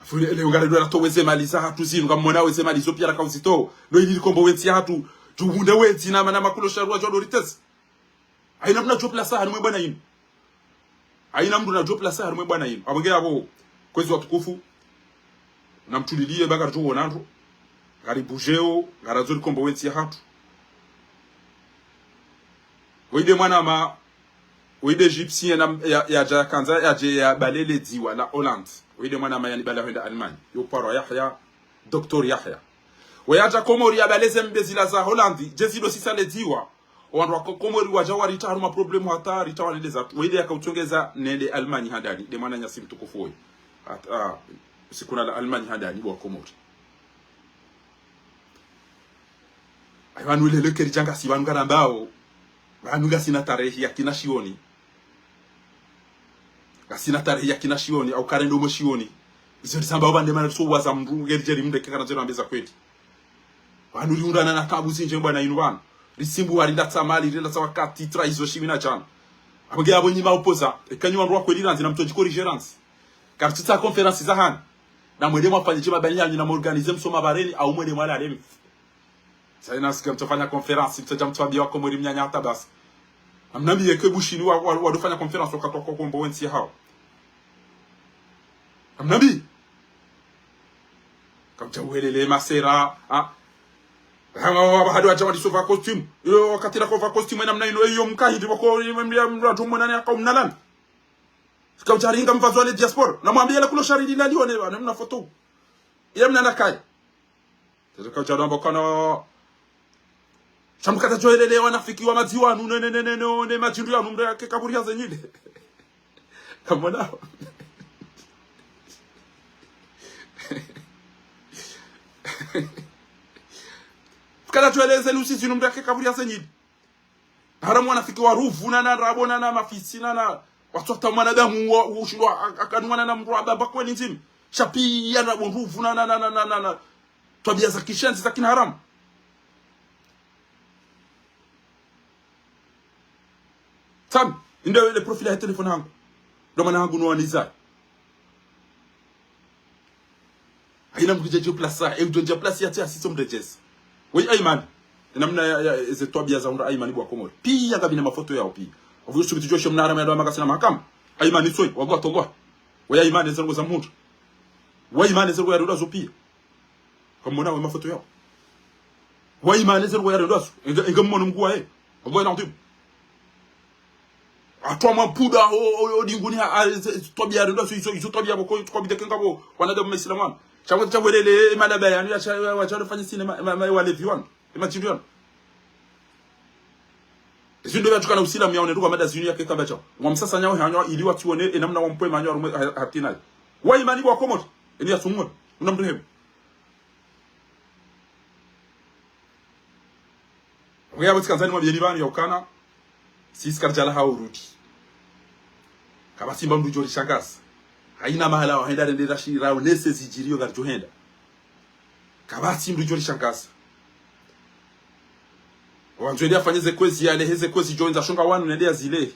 Afu le, le ngare ndo ratowa ze mali zahatru zinu, ngamwona weze mali zo piya raka uzitowa. Lo ili likombowe ntsi yahatru, djuhunde wezi na mana makulo sharwa djo ndo ritezi. Haina mna djo placer harumwe bwana inu. Haina mndru na djo placer harumwe bwana inu. Apvo nge apvo, kwezi watukufu, namtuliliye ba ngaridjo wona ndro. Ngaribujeo, ngarandzo rikombowe ntsi yahatru. Woyi nde mwanama, woyi nde Égyptien na, ya, yadja yakandza, yadje yabale le dziwa la Hollande. Woyi nde mwanama yanibala hwenda Allemagne. Yo paro Yahya, Docteur Yahya. Woyi yadja Komori yabale ze mbe zila za Hollande, dje zilo sisa le dziwa. Wandru wa Ko-, Komori wadja waritra harumwa problème hata ritra wanende za. Woyi nde yakautsongeza nende Allemagne handani, nde mwananyasi mtukufu woyi. Hata, ah, siku nala Allemagne handani bo wa Komori. Ayi, pvanu lelo keri djanga si pvanu ngarambao. Pvanu ngasina tarehi ya kina shioni. Ngasina tarehi ya kina shioni, au karendo mwe shioni. Izo ndizambao pvande mana riso waza mndru, ngeri djeri mndru eke kana zero ambeza kweli. Pvanu riundrana na tabu zindji bwana inu pvanu. Risimbu warinda tsa mali, rinda tsa wakati, tra izo shimi na djana. Apvo nge apvo nyi ma opposants, eka nyi wandru wa kweli randzi na mtsodji corriger randzi. Karitsitsaha conférence za hanyu. Na mwende mwafanye dje mabani hanyu na mwa organiser msoma bareni, au mwende mwalale mfi. Sa ina sika mtsofanya conférence, mtsodja mtswambiye wa Komori mnyanya hata basi. Amnambiye ke Bushini wa, wa, wadofanya conférence wakati wa kokombo wentsi hao. Amnambi. Kamdja welele masera, ah. Hama wa, wa, hadi wadja wadiso va costume. Iyo wakati la ko va costume ena mna inu, iyo mkahidi wako, iyo mndru, mndru atumwe nani aka umnalani. Sika udjaringa mvazo ale diaspora. Na mwambiye la kulo shari lila lione, wana mna foto. Ile mna nakai. Tete ka udjaramba kana. Sha mkata djoelele wanafiki wa madziwa nu, ne, ne, ne, ne, ne, ne, madjindu yanu mndru yake kaburi ya zenyile. Kamona. Mkata djoeleze lusi zinu mndru yake kaburi ya zenyile. Haramu wanafiki wa ruvu na, na rabo na, na mafisi na, na watsota mwanadamu wa, ushindwa a-, akanwana na mndru wa baba kweli ndzima. Sha piya rabo ruvu na, na, na. Twabiya za kishenzi za kina haramu. Tsami, inde le profil ya téléphone hangu. Ndo mana hangu no waniza. Haina mndru djadja place, e udjo ndja place ya tia siso mdredjezi. Woyi Ayman. Ena mna ya, ya, eze twabiya za undra Ayman bo wa Komori. Piya ngapvina mafoto yao piya. Avu yusu bitu djoshe mna haramu ya ndo wa makasi na mahakama. Ayman itsoyi, wabu atolwa. Woyi Ayman eze ndrongo za mundru. Woyi Ayman eze ndrongo ya ndo wa zo piya. Kamona we mafoto yao. Woyi Ayman eze ndrongo ya ndo wa zo. Inga, inga mmono mkuu waye. Wallahi na mtibu. Atwa mapuda, o, o, o, dinguni, ha, ha, ze, ze, twabiya, ndo, izo, izo, izo, twabiya, bo, ko, twabiya, kenga, bo, wanadamu, maislamu, wanu. Sha, ko, sha, welele, e, malaba, yanu, ya, sha, wa, wa, sha, fanya sinema, ma, ma, walevi, wanu. E, madjindu, yanu. Izo, ndo, ya, tukana usilamu, yaone, ndugu, mada, zinu, ya, keka, bacha. Wa msasa, nyawo, hanyo, ili, watione, e, namna, wa mpwe, manyo, harumwe, ha, hatina. Woyi Ayman, bo wa Komori, eni, ya, sumwe, una mrehemu. Nge yapvo tsi kandzani mwambiyeni pvanu ya ukana, sisi karidjalawa ha urudi. Kapvatsi mba mndru djo rishangaza. Haina mahala wahenda rende rashi raonese zidjiriyo ngaridjo henda. Kapvatsi mndru djo rishangaza. Wandzo ende afanye ze kwezi yale, heze kwezi djo ndza shonga wanu nende ya zile.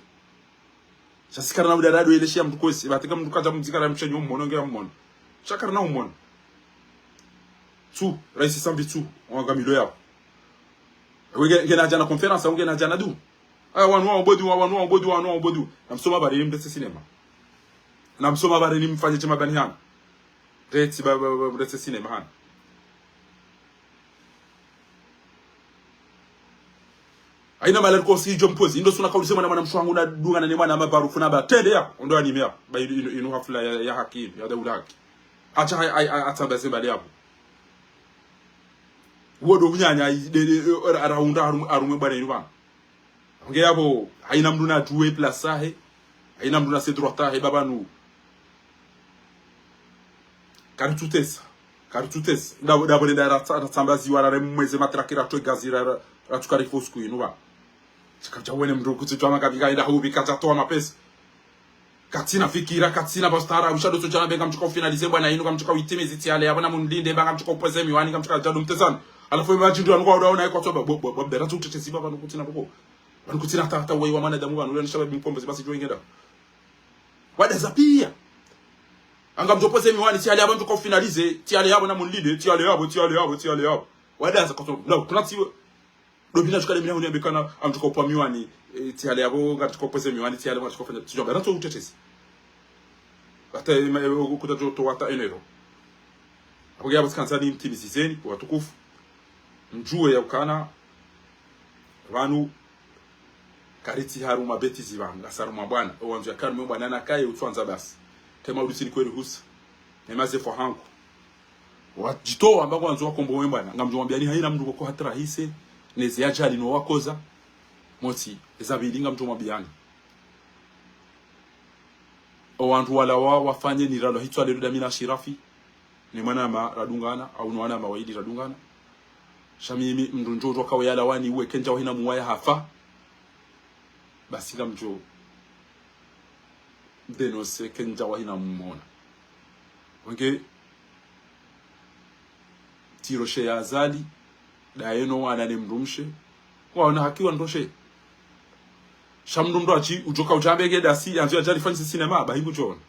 Sha si karina udarado ile shiya mndru kwezi, ba teka mndru kadja mdzika ra mshenyi umwono nge ya mwono. Sha karina umwono. Tsu, raisi Sambi tsu, wanga milo yao. Ewe nge, nge nadja na conférence, nge nadja na du. Aya, wanu wa obodi, wa, wanu wa obodi, wanu wa obodi. Na msoma bareni mdrese sinema. Na msoma bareni mfanye shema bani hanu. Reti ba, ba, ba, mdrese sinema hanu. Haina mahala riko si idjo mpozi. Indo suna kaulize mwana, mwana mshe wangu nadungana ne mwana mabarufu na ba tende ya. Ondo anime ya. Ba inu, inu, inu hafla ya, ya haki, ya daula haki. Acha hai, hai, hai, atsamba ze mbali yapvo. Wodo unyanya, i, de, de, e, ra, ra, unda harumwe, harumwe bwana inu bwana. Nge yapvo, haina mndru nadjuwe place yahe. Haina mndru na se droit yahe, baba nu. Karitsutesa. Karitsutesa. Ndapvo, ndapvo nenda ratsa-, ratsambaziwa rare mweze matraki ratwe gazi ra, ra, ratsuka rifo usiku inu ba. Tsika dja wene mndru kutsi djwa makabi ka enda haubi kadja towa mapesa. Katsina fikira, katsina bastara, usha dotso djana be ngamtsuka ufinalize bwana inu, ngamtsuka uitimizi tsi ale yapvo na munlinde, ba ngamtsuka upweze miwani, ngamtsuka djadu mtezani. Halafu ye madjindru yanu kwa udaona yekwa tsoba, bo, bo, bo, bera tsu utetezi ba pvanu kutsina buko. Pvanu kutsina tata weyi wa mwanadamu pvanu, ule nishabe bimkombo ziba si djo ingenda. Wadaza piya. Ngamdjo upweze miwani, tsi ale yapvo ngamtsuka ufinalize, tsi ale yapvo na munlinde, tsi ale yapvo, tsi ale yapvo, tsi ale yapvo. Wadaza kwa tsoba, no, kuna tsiwe. Ndo pvina tsuka le mina huniambia kana ngamtsuka upwa miwani, e, tsi ale yapvo, ngamtsuka upweze miwani, tsi ale, ngamtsuka ufanya, tsi djwa, bera tsu utetezi. Hata, e, ma, e, kuta djo towa hata enero. Apvo nge yapvo tsikandza nimtimizizeni, watukufu. Mdjuwe ya ukana, pvanu, karitsi harumwa bêtise pvanu, ngasi harumwa bwana. Owandzo ya harumwe bwana nakaye utswandza basi. Tema ulisi ni kweli husa. Nema ze fwa hangu. Wadjitowa amba ngwandzo wakombowe bwana. Ngamdjo wambiani haina mndru koko hatrahise. Neze ajali no wakoza. Motsi, eza pvili ngamdjo mwambiani. Owandru walawa wafanye ni ralo hitswa lelo dami na Shirafi. Ne mwanama radungana, au no wanama wayili radungana. Sha mimi mndru ndjo udjo kawe yalawa ni uwe kendja wahina muwaya hafa. Basi ngamdjo dénoncer kendja wahina mumona. Wenge tiro she ya Azali, daye no wana ne mndru mshe, waona haki wandroshe. Sha mndru mndru atsi, udjo ka udjambe nge dasi, yandzo yadja rifanyise sinema, bahi ngudjo ona.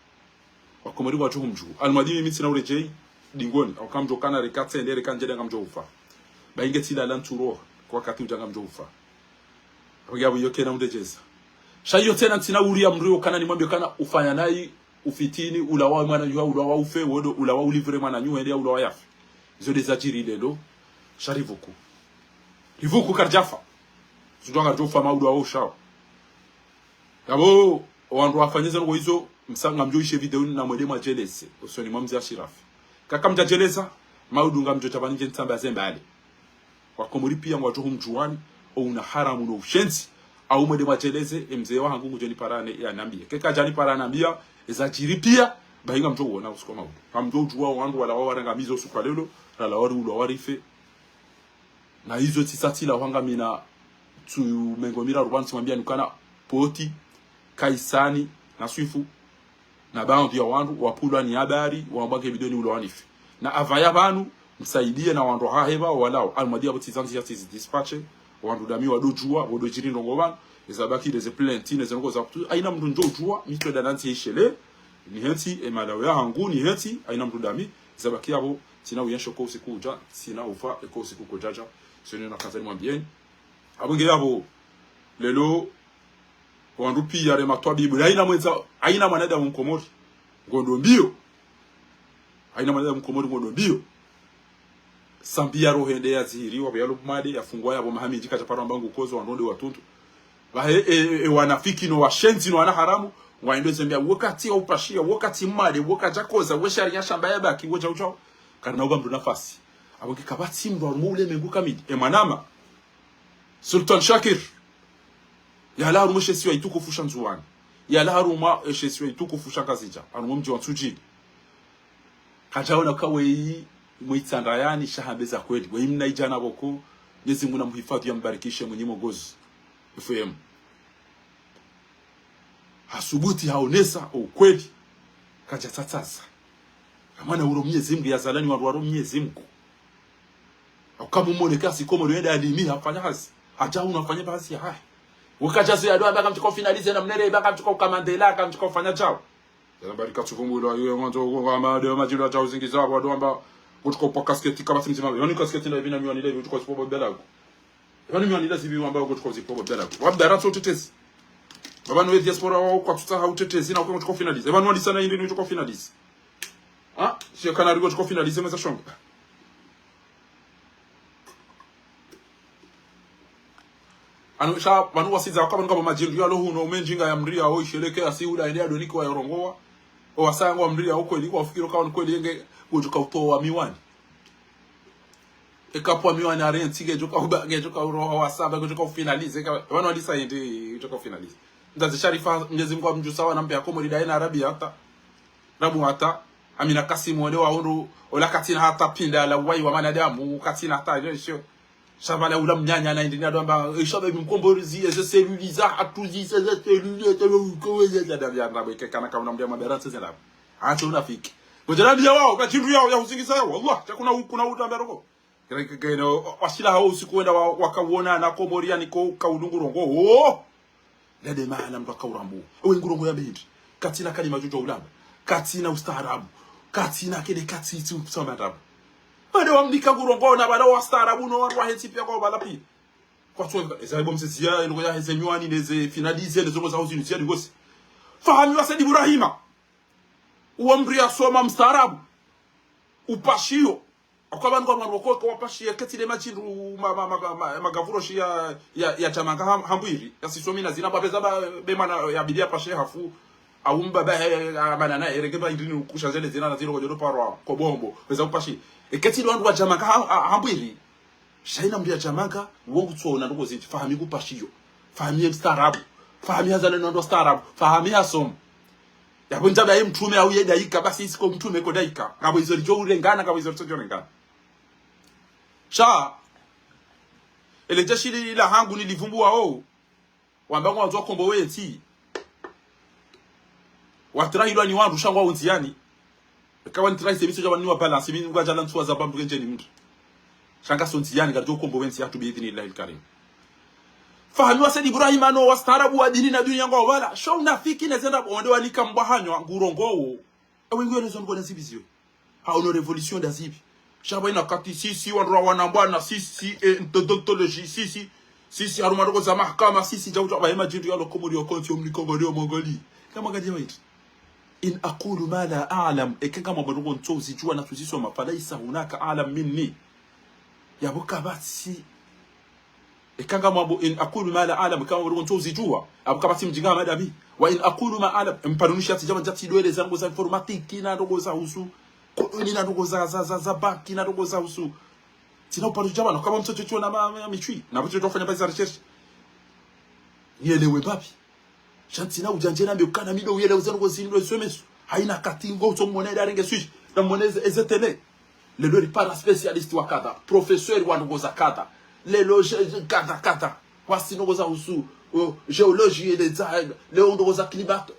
Wakomori ngwadjo humdjuwa. Almadi mimi tsina uredjeyi, dingoni, au kamdjo kana reka tsende, reka ndjede ngamdjo ufa. Bahi nge tsilala ntsuro, kwa wakati udja ngamdjo ufa. Apvo nge yapvo iyo kena undedjeza. Sha iyo tsena ntsina uri ya mndru yo kana nimwambie kana ufanya nayi, ufitini, ulawa mwananyu, ulawa ufe, wodo, ulawa ulivre mwananyu, wende ya ulawa yafe. Izo nde zadjiri lelo, sha rivuku. Rivuku karidjafa. Zudwa ngaridjo ufa maudu awo ushawo. Yapvo, owandru wafanyeza ngo izo, msa ngamdjo ishe video na mwende mwadjeleze, usoni mwa mze Ashirafi. Kaka mdjadjeleza, maudu ngamdjo tapvani ndje ntsamba ze mbali. Wakomori piya ngwadjo humdjuwani, ouna haramu no ushenzi, au mwende mwadjeleze, emze wahangu ngudjo niparane yanambie. Keka djaniparana mbia, ezadjiri piya, bahi ngamdjo uona usiku wa maudu. Ngamdjo udjuwa owandru walawa warangamiza usiku wa lelo, ralawa riulwa warife. Na izo tsisa tsila hwangamina tsu mengo miraru pvanu tsimwambia nukana Poti, Kaisani, na Swifu, na baadhwi ya wandru, wapvulwa ni habari, wambwa nge bidoni ulwa wanife. Na apvaya pvanu, msaidie na wandru hahe pvao walao. Almadi yapvo tsizandzi ya tsizi dispatche, wandru dami wadodjuwa, wododjiri ndrongo pvanu, ezabaki nde ze plainte, ne ze ndrongo za kutu, haina mndru ndjo udjuwa, mitwe danantsi ishele, nihentsi, emalawe yahangu, nihentsi, haina mndru dami, ezabaki yapvo, tsina uyensho ko usiku udja, tsina ufa, eko usiku kudjadja, sio nina kandza nimwambieni. Apvo nge yapvo, lelo, wandru piya re matwabibu, haina mwendza, haina mwanadamu mkomori, ngondo mbio. Haina mwanadamu mkomori, ngondo mbio. Sambi ya roho ende ya zihiriwa, pvo yalo pvumade, ya fungwa yapvo maha mindji kadja paro amba ngukozo, wandru nde watuntu. Pvahe, e, e, e, wanafiki no washenzi no wana haramu, ngwaendo zembia, wakati ya upashia, wakati mmade, wakadja koza, we shariya shamba yabaki, we djau djau. Karina uba mndru nafasi. Apvo nge kapvatsi mndru harumwa ulemengu kamili. E mwanama. Sultan Shakir, yalawa harumwa she isiwa itukufu sha Ndzuwani. Yalawa harumwa, eh, she isiwa itukufu sha Ngazidja. Harumwa mdji wa Ntsudjini. Kadjaona ka weyi mwitsandayani sha hambe za kweli. Weyi mna idjana pvoko, Mwenyezi Mungu namhifadhwi yambarikishe mwenye Mogozi F M. Hasubuti haonesa ukweli. Kadja tsatsaza. Kamwana uro Mwenyezi Mungu yazalani wandru waro Mwenyezi Mungu. Au kamu mone kasi Komori yende alimi hafanya hazi. Hadja unu hafanya hazi ya hahe. Wekadja zo yado amba kamtsuka ufinalize na mnere, amba kamtsuka ukamandela, kamtsuka ufanya djao. Yala barika tsuvumbulwa, iyo mwandzo uko ngamba, nde madjilo ya djao zingiza, wado amba, kutsuka upwa kasketi, kapvatsi mdzima. Yoni kasketi na ivina miwani levi, kutsuka usipobo belago. Epvanu miwani ila zivi wamba kutsuka uzipobo belago. Wabdara tso utetezi. Pvapvanu we diaspora wao kwatsutsaha utetezi na kutsuka ufinalize. Epvanu walisana indi ni kutsuka ufinalize. Ha? Shekana rigo kutsuka ufinalize mweza shonga. Anu, sha, pvanu wasidza, wakaba ngapvo madjindru yalo hunu, mendji ngayamriao, isheleke, asi ula ende adoniki wayorongoa. O wasaya ngwamriao kweli, kwafikiri uka wanu kweli yenge, ngudjo kautowa miwani. Eka pvwa miwani arentsi, ngedjo kauba, ngedjo kauroha wasaba, ngedjo kaufinalize, eka, pvanu walisa yende, ngedjo kaufinalize. Ndazi Sharifa, Mnyezi Mungu amdjusa wana mbe ya Komori daye na Rabi hata. Rabu hata. Amina Kasimu wale wa undru, ola katsina hata pinda la wayi wa manadamu, katsina hata, yo, sho. Sha pvala ula mnyanya na indini ado amba, eh, sha pvala mkombozi, eze seluli za, atuzi, eze seluli, eze seluli, eze seluli, eze seluli, eke kana kauna mbe ya maberanse ze ndapvo. Acha unafiki. Ngudjo nambiya wao, madjindru yao, ya huzingisa yao, wallah, sha kuna u-, kuna utambe roko. Kene, kene, washila hao usiku wenda wa-, wakawona na Komori yani ko kaulungu rongo. Oh! Ndade mahala mndru akaurambu. Ewe ngurongo ya mendji. Katsina kalima djodjo ulamba. Katsina ustaarabu. Katsina kede katsi tsi kusamba ndabu. Pvale wamnika ngurongo na pvala wastaarabu no wandru wahetsi piya kwa pvala piya. Kwatsu, eza ibo mseziya, ndrongo ya heze miwani, neze finalize, neze ndrongo za huzinu, ziya ndrongo zi. Fahamiwa Said Ibrahima. Uwo mndru yasoma mstaarabu. Upashiyo. Akwa pvanu kwa mwana wako kwa wapashiye ketsile madjindru ma, ma, ma, ma, ma, magavuro shi ya, ya, ya djamanga ham-, hambwiri. Ya sisomi na zina bapveza ba, be mana ya bidiya pashe hafu. Au mbaba, eh, eh, amana na, erenge ba indrini ukusha zele zina na zilo kodjo parwa, kobombo. Pveza upashi. E ketsile wandru wa djamanga ha, ha, hambwiri. Sha ina mndru ya djamanga, uwo ngutsona ndrongo zindji, Fahami kupashiyo. Fahami ye mstaarabu. Fahami hazalwa no wandru wastaarabu. Fahami hasoma. Yapvo ndjaba ye mtrume au ye daika, basi isi ko mtrume ko daika. Ngapvo izo lidjo urengana, ngapvo izo lidjo rengana. Sha, ele jeshi li la hangu nilivumbuwao, wamba ngwandzo wakombowe entsi. Watrahilwa ni wandru sha ngwao ndziyani. Eka wanitrahise mi sodja waniwa balance, mi ngwadjala ntsuwa za bambu kendjeni mndru. Sha ngaso ndziyani, ngaridjo ukombowe entsi yahatru bi idhnillahi lkarim. Fahamiwa Said Ibrahima no wastaarabu wa dini na duniya ngwao pvala. Sha unafiki neze ndapvo wonde wanika mbwa hanywa ngurongowo. Ewe nguyo nezo ndrongo na zibi ziyo. Ha, ono révolution nda zibi. Sha pvwa ina kati sisi, wandru wa wanambwana sisi, eh, déontologie sisi, sisi, harumwa ndrongo za mahakama sisi, djau djau, pvahe madjindru yalo Komori yo konti, yo mnikongo, yo mongoli. Kama kadje waiti. إن أقول ما لا أعلم, eka ngamwambo ndrongo ntso uzidjuwa na tsuzisoma, فليس هناك أعلم مني. Yapvo kapvatsi Eka ngamwambo إن أقول ما لا أعلم, eka ngamwambo ndrongo ntso uzidjuwa, apvo kapvatsi mdjinga hama dami. وإن أقول ما أعلم, mpanunishi yatsi djama ndjatsi dweleza ndrongo za informatique, na ndrongo za husu, kodoni na ndrongo za, za, za, za banki, na ndrongo za husu. Tsina uparo djama, na kama mtso chocho na ma, ma, michwi, na mtso chofanya bazi za recherche. Nielewe mbapvi. Sha ntsina udjandje nambe ukana mi ndo uyelewa ze ndrongo zinu ndo zisomeso. Haina kati ngo utso mwona ida renge switch. Na mwona eze, eze télé. Lelo ripara spécialiste wa kadha. Professeur wa ndrongo za kadha. Lelo je, je, kadha, kadha. Wasi ndrongo za husu, o, géologie, ele za, leo ndrongo za climat.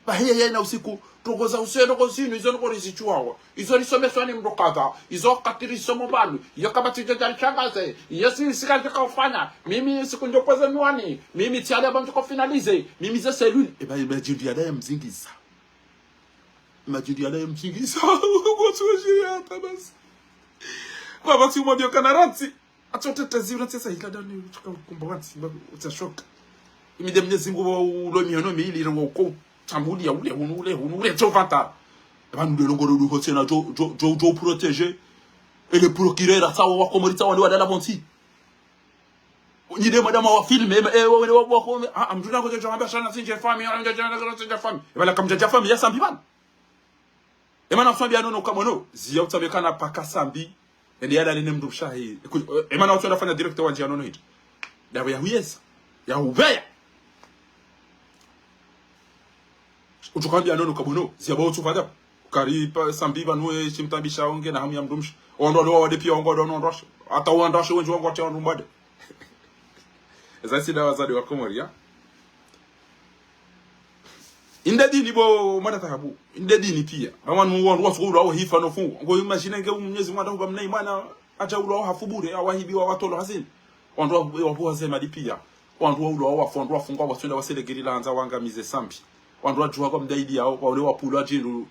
Pvahiye yena usiku, ndrongo za husu, ndrongo zinu, izo ndrongo rizidjuwao. Izo risomeswa ni mndru kadha, izo wakati risomo pvanu, iyo kapvatsi djodja rishangaze, iyo si, si kazi kaufanya, mimi siku ndjo pvweze miwani, mimi tsi ale apvo ndjo finalize, mimi ze cellule. Eba, eba, djindru yada ya mzingiza. Madjindru yada ya mzingiza. Kwa tsu wajiri hata basi. Kwa basi umwambia kana rantsi. Atso tete zi, unatsi sa hila dani, utuka ukumba wantsi, mba, utsa shoka. Imi nde Mnyezi Mungu wa ulo mihono miili, ile wa uko, tambulia ule, hunu ule, hunu ule, tso vanta. Eba nule longo lulu hotse na djo, djo, djo, djo protéger. Ele procureur, atsawa wa Komori, tsawa ni wadala bonsi. Nyi nde madama wa filme, e, e, wa, wa, wa, wa, ah, ah, mndru nako djo, djo, amba shana sinje fami, ah, djo, djo, djo, sinje fami. Eba la kamdja dja fami, ya Sambi pvanu. Emana uswambi anono uka mwono, ziya utsambe kana paka Sambi, ende yala nene mndru mshahi. Eku-, emana utswenda fanya direct wandji anono hindri. Ndapvo ya huyesa, ya hubeya. Utsukambi anono uka mwono, ziya ba utsu fanya. Ukari pa Sambi pvanu e shimtambisha onge na hamu ya mndru msha. Wandru walo wade piya wangu wade wandru washo. Hata wandru washo wendji wangu wate wandru mbade. Eza si ndawa zade wa Komori, ya. Inde dini bo mwana taabu. Inde dini piya. Ba wanu wandru wasuku ulawa hifa no fungu. Ngo imagine nge Mnyezi Mungu anda huba mna imana, hata ulawa hafu bure, awahibiwa watolo hazini. Wandru wa, wa, wa zema di piya. Wandru wa ulawa wafu, wandru wafungwa, waswenda waselegeri la handza wangamize Sambi. Wandru wadjuha kwa mdaidi yao, waule wapulwa djindru.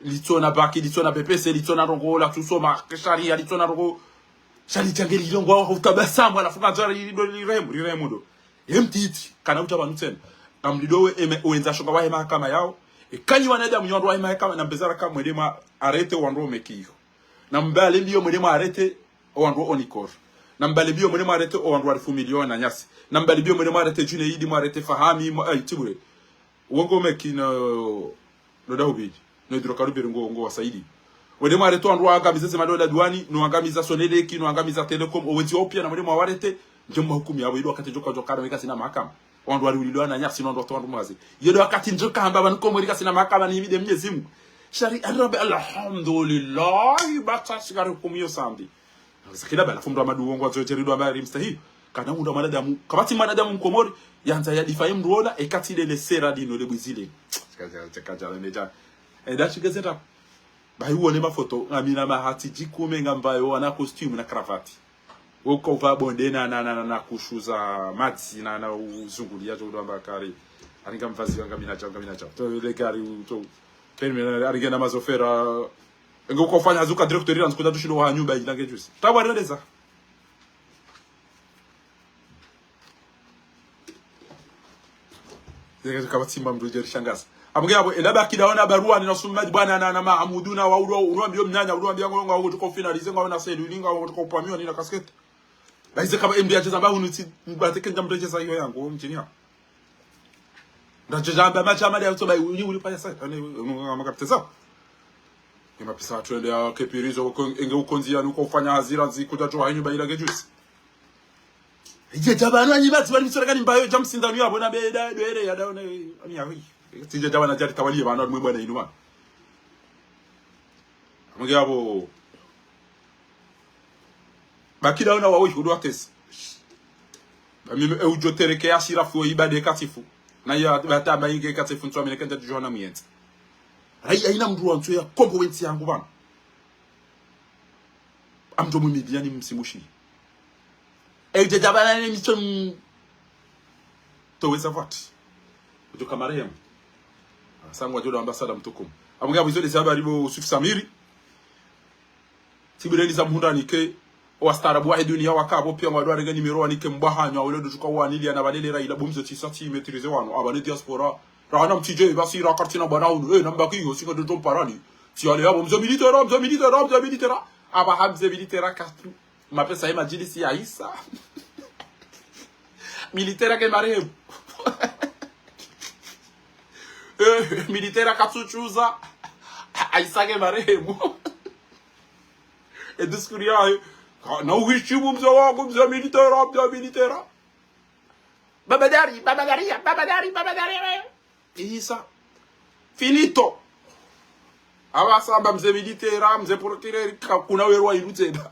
Litsona bac, litsona B P C, litsona ndrongo, latsusoma sharia, litsona ndrongo. Sha lidjange lilongwa wa hutabasamu, halafu kandzo ri, ri, riremu, riremu ndo. Ye mtiti, kana uta pvanu tsena. Kamlido we, eme, wendza shonga wahe mahakama yao. Eka nyi wanadamu nyi wandru wahe mahakama, na mbezara ka mwende mwa arrêter wandru wa Mekiyo. Na mbale mbiyo mwende mwa arrêter wandru wa Onicor. Nambali biyo mwende mwarete owandru warifu milioni na nyasi. Nambali biyo mwende mwarete Junaidi, mwarete Fahami, mwa, eh, tibure. Wongo meki no, no dahubidi. No idro karubiri ngo, ngo wasaidi. Mwende mwarete owandru wangamiza ze madola duani, no wangamiza Sonelec, no wangamiza Telecom, owezi opia na mwende mwawarete, nje mwahukumu yapvo, ido wakati djoka djoka na weka sina mahakama. Owandru wariulilwa na nyasi, no wandru watowa wandru mwazi. Yedo wakati djoka hamba pvanu Komori kasina mahakama ni himide Mnyezi Mungu. Shari, Arabi, alhamdulillahi, bata shikari hukumu yo sambi. Sakila bala, fundi wa madu wongo wa zoe jeri do amba rimstahi. Kana unda mwanadamu, kapvatsi mwanadamu Mkomori, yandza ya difaye mndru ola, ekati lele sera dino le bwizile. Chika, chika, chika, chika, neja. Enda shike zeta. Bahi uone mafoto, ngamina mahati djikume ngamvayo wana costume na cravate. Woko uva bonde na, na, na, na, na kushuza madzi na, na uzungulia djo ndo amba kari. Aringa mvazi wa ngamina djao, ngamina djao. To le kari, to, peni mena, aringa na mazofera. Enge uko fanya hazi uka directeur ila nzikuta tushilo wa nyumba ila nge juzi. Tawa releza. Zeka kapvatsi mba mndru djeri shangaza. Amuge abo, ela baki daona barua ni na Sumadi bwana na, na Mahamudu na wa ulo, ulo ambiyo mnyanya, ulo ambiyo ngolo, ngolo tuko finalize, ngolo na selu, ngolo tuko pamiyo ni na casquette. Baize kaba M D acheza ba hunu tsi, mbateke ndja mndru acheza iyo yangu, mjini ya. Ndacheza amba macha mali ya utoba, uli, uli paya sa, ane, unu, ngama kapiteza. Ema pisa twende ya kepirizo, uko, enge ukonzi ya nuko ufanya hazira, nzi kuta tuwa henyu ba ila nge juzi. Ije jabana ni bati bali misora kani mbayo jam sindanu ya bona be da do ere ya da ona ani ya wi. Tije jabana jari tawali ya bana mwe bwana inu bana. Amuge abo. Bakida ona wawo hudu atesi. Ami e ujo tereke ya shirafu ibade katifu. Na ya bata ba inge katifu ntsu amine kenda tujona muyenzi. Ayi, ayina mndru wa ntsu ya kombo wentsi yangu bana. Amdo mwimidi yani msimushi. Eje jabana ni micho m-, toweza vati. Ujo kamarehemu. Sangwa jodo ambasada mtukumu. Amuge abu izo de zaba ribo Yusuf Samiri. Tibireni za mhunda nike. Owastaarabu wahe dunia wakabo pia ngwadware nge nimero wanike mbwa hanyo. Awele do tuka wanili ya na balele ra ila bumzo tisa ti maîtriser wano. Abane diaspora. Rahana mtije, basi ra kartina bwana unu. Eh, namba kiyo, sika do jomparani. Ti ale yabo, mze militaire, mze militaire, mze militaire. Aba ha mze militaire katu. Mapesa ye majilisi ya Isa. Militaire ke marehemu. Eh, militaire katsuchuza. Isa ke marehemu. E discours ya, eh, na uheshimu mze wangu, mze militaire, mze militaire. Baba Dari, Baba Daria, Baba Dari, Baba Daria. Isa. Finito. Aba samba mze militaire, mze procureur, ka-, kuna werwa ilu tsena.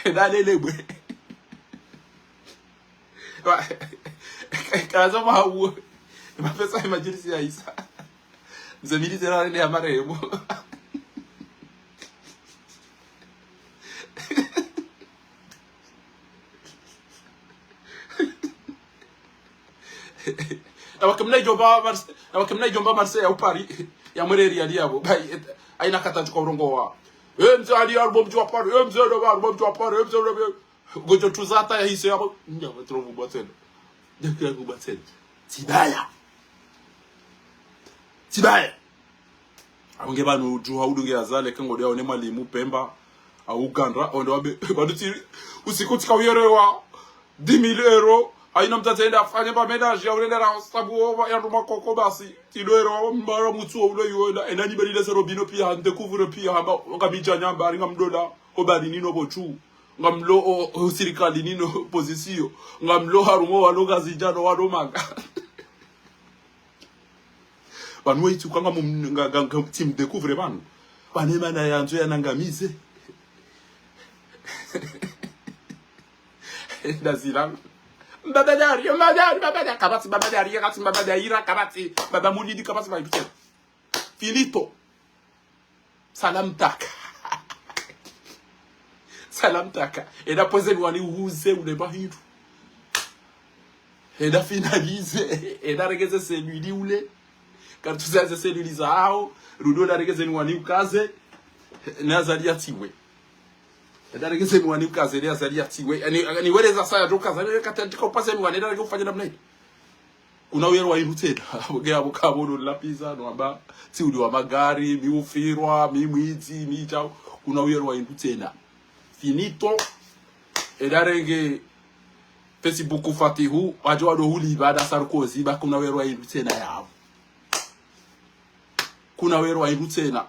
Eda lele bwe. Wa-, kaza mawu. Mapesa ye majilisi ya Isa. Mze militaire arende ya marehemu. Na wakemna ijomba Marse-, na wakemna ijomba Marseille ya upari, ya mwereri ya diabo. Bai, et-, aina kata chuka urongo wa. Eh, mze Ali Arbo mji wa Paris, eh, mze Arbo mji wa Paris, eh, mze Arbo. Gojo tuzata ya hise yabo. Nja, batrovu batsena. Nja, kira kubatsena. Tibaya. Tibaya. Amuge banu ujuha udunge Azali, kengo dia one mwalimu Pemba, a Uganda, onde wabe, badu ti, usiku tika uyerewa, dix mille euros, ayina mtata enda afanye ba ménage, ya ulele ra sabu ova, ya nduma koko basi, ti do erewa, mbara mutsu wa ulo yuenda, enda ni beli lese robino pia, nde kuvure pia, hamba, ngamija nyamba, aringa mdola, obali nino bochu, ngamlo, o, o, sirikali nino, opposition, ngamlo harumwa, walo Ngazidja no, walo manga. Pvanu weitsi uka nga mum-, nga, nga, nga, tsi mdécouvre pvanu. Pvanu emana yandzo yanangamize. Ndazila. Mbaba Dari, Mbaba Dari, Mbaba Dari, kapvatsi Mbaba Dari, kapvatsi Mbaba Daira, kapvatsi Mbaba Mulidi, kapvatsi Mbaba Ibutse. Finito. Salam taka. Salam taka. Enda pvweze nwani uze ule bahiru. Enda finalize. Enda regeze selili ule. Kartuze ze selili zao. Rudo enda regeze nwani ukaze. Ne Azali ya tiwe. Enda regeze nwani ukaze. Ne Azali ya tiwe. Ani, ani weleza saya do kaza. Ne katandika upaze nwani. Enda rege ufanye namna hii. Kuna uyerwa hindru tsena. Amuge abo kabolo lapviza, no amba, tsi uli wa magari, mi ufirwa, mi mwidzi, mi chao. Kuna uyerwa hindru tsena. Finito. Eda renge Facebook Fatihu, wadjo wado huli ibada Sarkozy, ba kuna werwa hindru tsena yapvo. Kuna werwa hindru tsena.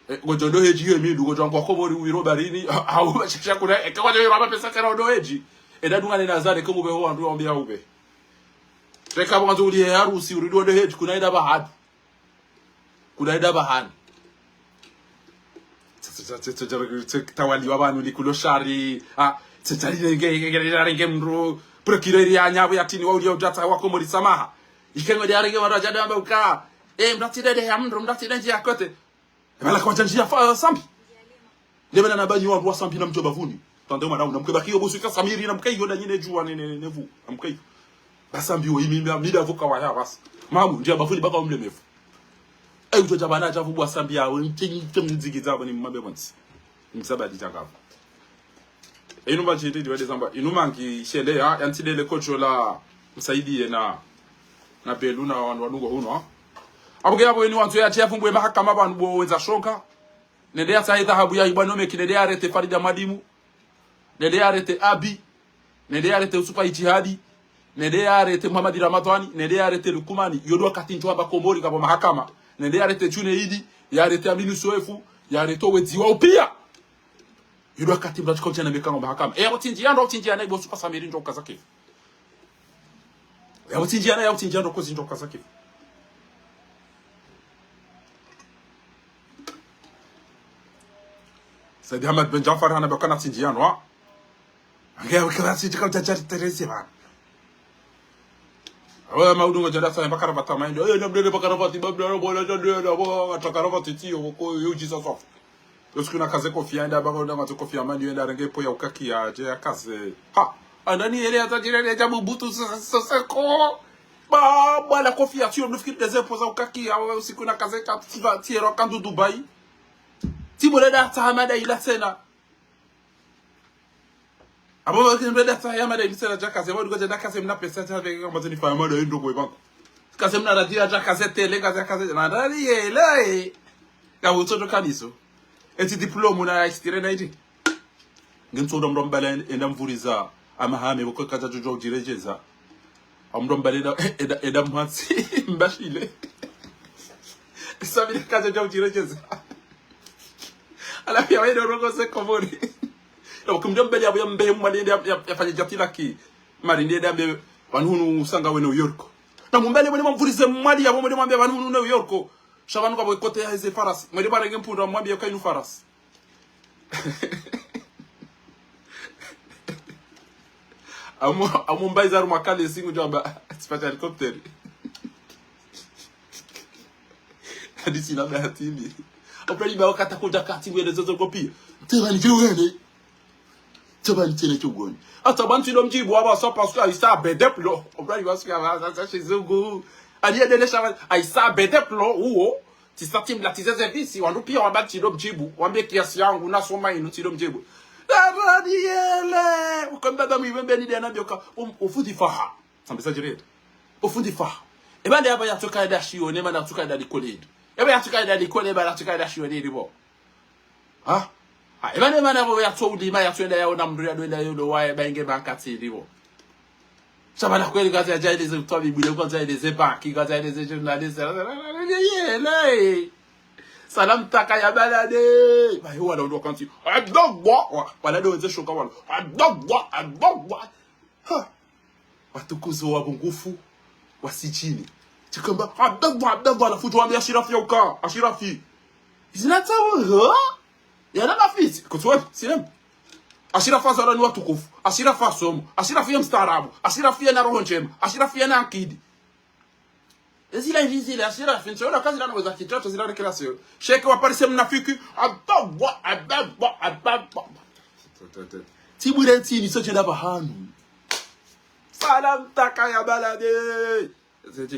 Eh, ngodjo ndo hedji yo mindru, ngodjo ngwa Komori uwiro baharini, hau shasha kuna, eka ngodjo wiro mapesa kera ndo hedji. Eda dunga nena zare, kemu beho wandru wambia ube. Reka mwandzo uliye harusi, urudi ndo hedji, kuna ida bahadu. Kuna ida bahani. Tawaliwa pvanu likulo shari. Ah, tsatsali renge, renge, renge mndru. Procureur ya nyapvo yatini wa uliya udjatsa wa Komori samaha. Ikengo de arenge wandru adjade wamba uka. Eh, mndru atsi dede ya mndru, mndru atsi dede ya kote. Ebala kwa djandji ya fa, Sambi. Ndebela na banyi wandru wa Sambi na mdjo bavuni. Tande mwana una mke baki yo busu ka Samiri na mke yo na nyine djuwa ne, ne, ne, ne vu. Na mke yo. Ba Sambi wo imi, mi, mi da vuka wa ya wasi. Mamu, ndjia bavuni baka umle mefu. Eh, udjo djaba na djavu bwa Sambi ya, we, mtini, mtini, mziki dzabo ni mmabe mwantsi. Msaba di djakavu. Inu mba tshindi diwa dezamba. Inu mangi shele ya, yantsi dele kocho la Msaidie na, na Belu na wanu, wanu ngo huno, ha. Apvo ke yapvo inu wantsu ya tsi ya fumbwe mahakama pvanu bo wenza shonga. Nende ya tsahe dhahabu ya ibwa no meki, nende ya arrêté Farida Mwadimu. Nende ya arrêté Abi. Nende ya arrêté Yusufa Ijihadi. Nende ya arrêté Muhamadi Ramadhwani. Nende ya arrêté Lukumani. Yo ndo wakati ndjo wamba Komori kapvo mahakama. Nende ya arrêté Junaidi. Ya arrêté Aminu Soefu. Ya arrêté owedzi wawo piya. Yo ndo wakati mba tsi kotsi ya na meka ngo mahakama. E ya utsindji ya ndo utsindji ya na ibo Yusufa Samiri ndjo ukaza kefu. Ya utsindji ya na, ya utsindji ya ndo kozi ndjo ukaza kefu. Said Hamad Ben Jafar hana baka na tsindji ya no, ha? Ange ya wikala tsindji ka udja djari terezi pvanu. Awe maudu ngo djada sa mbakara bata maindi. Eh, na mdele bakara bati, babla, bola, djade, na bo, atakara bati tiyo, ko, yo, djisa sofu. Yo siku na kaze kofia, enda bako, enda ngazo kofia, mani, enda renge po ya ukaki ya, dje ya kaze. Ha! Andani ele ya tajire, ele ya bubutu, so, so, so, ko. Ba, ba, la kofia, tiyo, mnufikiri deze po za ukaki ya, yo siku na kaze ka, tiva, tiero, kandu Dubai. Tibo le da, ta Hamada ila tsena. Apvo wakini mbe da tsaha Hamada ili tsena dja kaze, mwa duka dja da kaze mna pesa dja peke kama zini fa Hamada ndo kwe banko. Kaze mna radio dja kaze tele, kaze, kaze, na radio yele. Ka utso to kaniso. Etsi diplôme na istire na iti. Ngentso ndo mndru mbale enda mvuriza amahame, pvoko kadja djodjo udjiredjeza. Amndru mbale enda, enda, enda mwantsi, mbashile. Sabile kadja djodjo udjiredjeza. Halafu ya wende urongoze Komori. Ya, kumdjo mbele ya, ya mbehe mwali ya, ya, ya fanye djatila ki. Mari ndiye dambe, pvanu hunu usanga we New York. Na mumbele mwende mwamvurize mwali ya, mwende mwambe pvanu hunu New York. Sha pvanu kapvo kote ya heze farasi. Mwende mwarenge mpundra mwambe ya kainu farasi. Amu, amu mbayi zaru makale singu djwamba, tsi pvatsi helicopter. Hadisi na bahatini. Opera ni bawa kata kudja kati ngwele zozo kopi. Teba ni djewene. Teba ni tsene tshugoni. Ata bantu ilo mdjibu waba sa parce que Aïssa Bedeplo. Opera ni bawa sa, sa, sa, shizungu. Ali ya dele sha Aïssa Bedeplo, uwo. Tsi sa timla, tsi zeze visi, wandru piya wamba tsi ndo mdjibu, wambe kiasi yangu, nasoma inu tsi ndo mdjibu. Dara diyele, uko mbaba mwibembe ni dena mbioka, um, ufundi faha. Sambe sa djirede. Ufundi faha. Eba nde aba yatsoka eda shiyo, ne mana yatsoka eda likole. Eba yatsoka eda likole, eba yatsoka eda shiyo, ne libo. Ha? Ha, eba nde mana bo yatso ulima, yatso enda yaona mndru ya ndo enda yolo waye, ba inge bankati libo. Sha bala kweli kaza ya djaeleze utwabibu, ile kaza eleze banki, kaza eleze journaliste. Yele. Salam taka ya balade. Bayo wala ndo kanti. Adogwa. Wa, wala ndo wenze shoka wala. Adogwa, adogwa. Ha. Watukuzo wa bungufu, wa sijini. Tsikamba, adogwa, adogwa, halafu djo wambe Ashirafi ya uka. Ashirafi. Izina tsawo, ha? Yana mafisi. Kutsuwe, sinem. Ashirafi azalwa ni watukufu. Ashirafi asomo. Ashirafi ye mstaarabu. Ashirafi yena roho ndjema. Ashirafi yena akili. Ezila hivi zile, Ashirafi, ntsi ona kazi lana weza kitoto zila rekreation. Sheke wa Paris mnafiki. Ababwa, ababwa, ababwa. Tibure ntsi ni soche na bahanu. Salam taka ya balade. Zeti.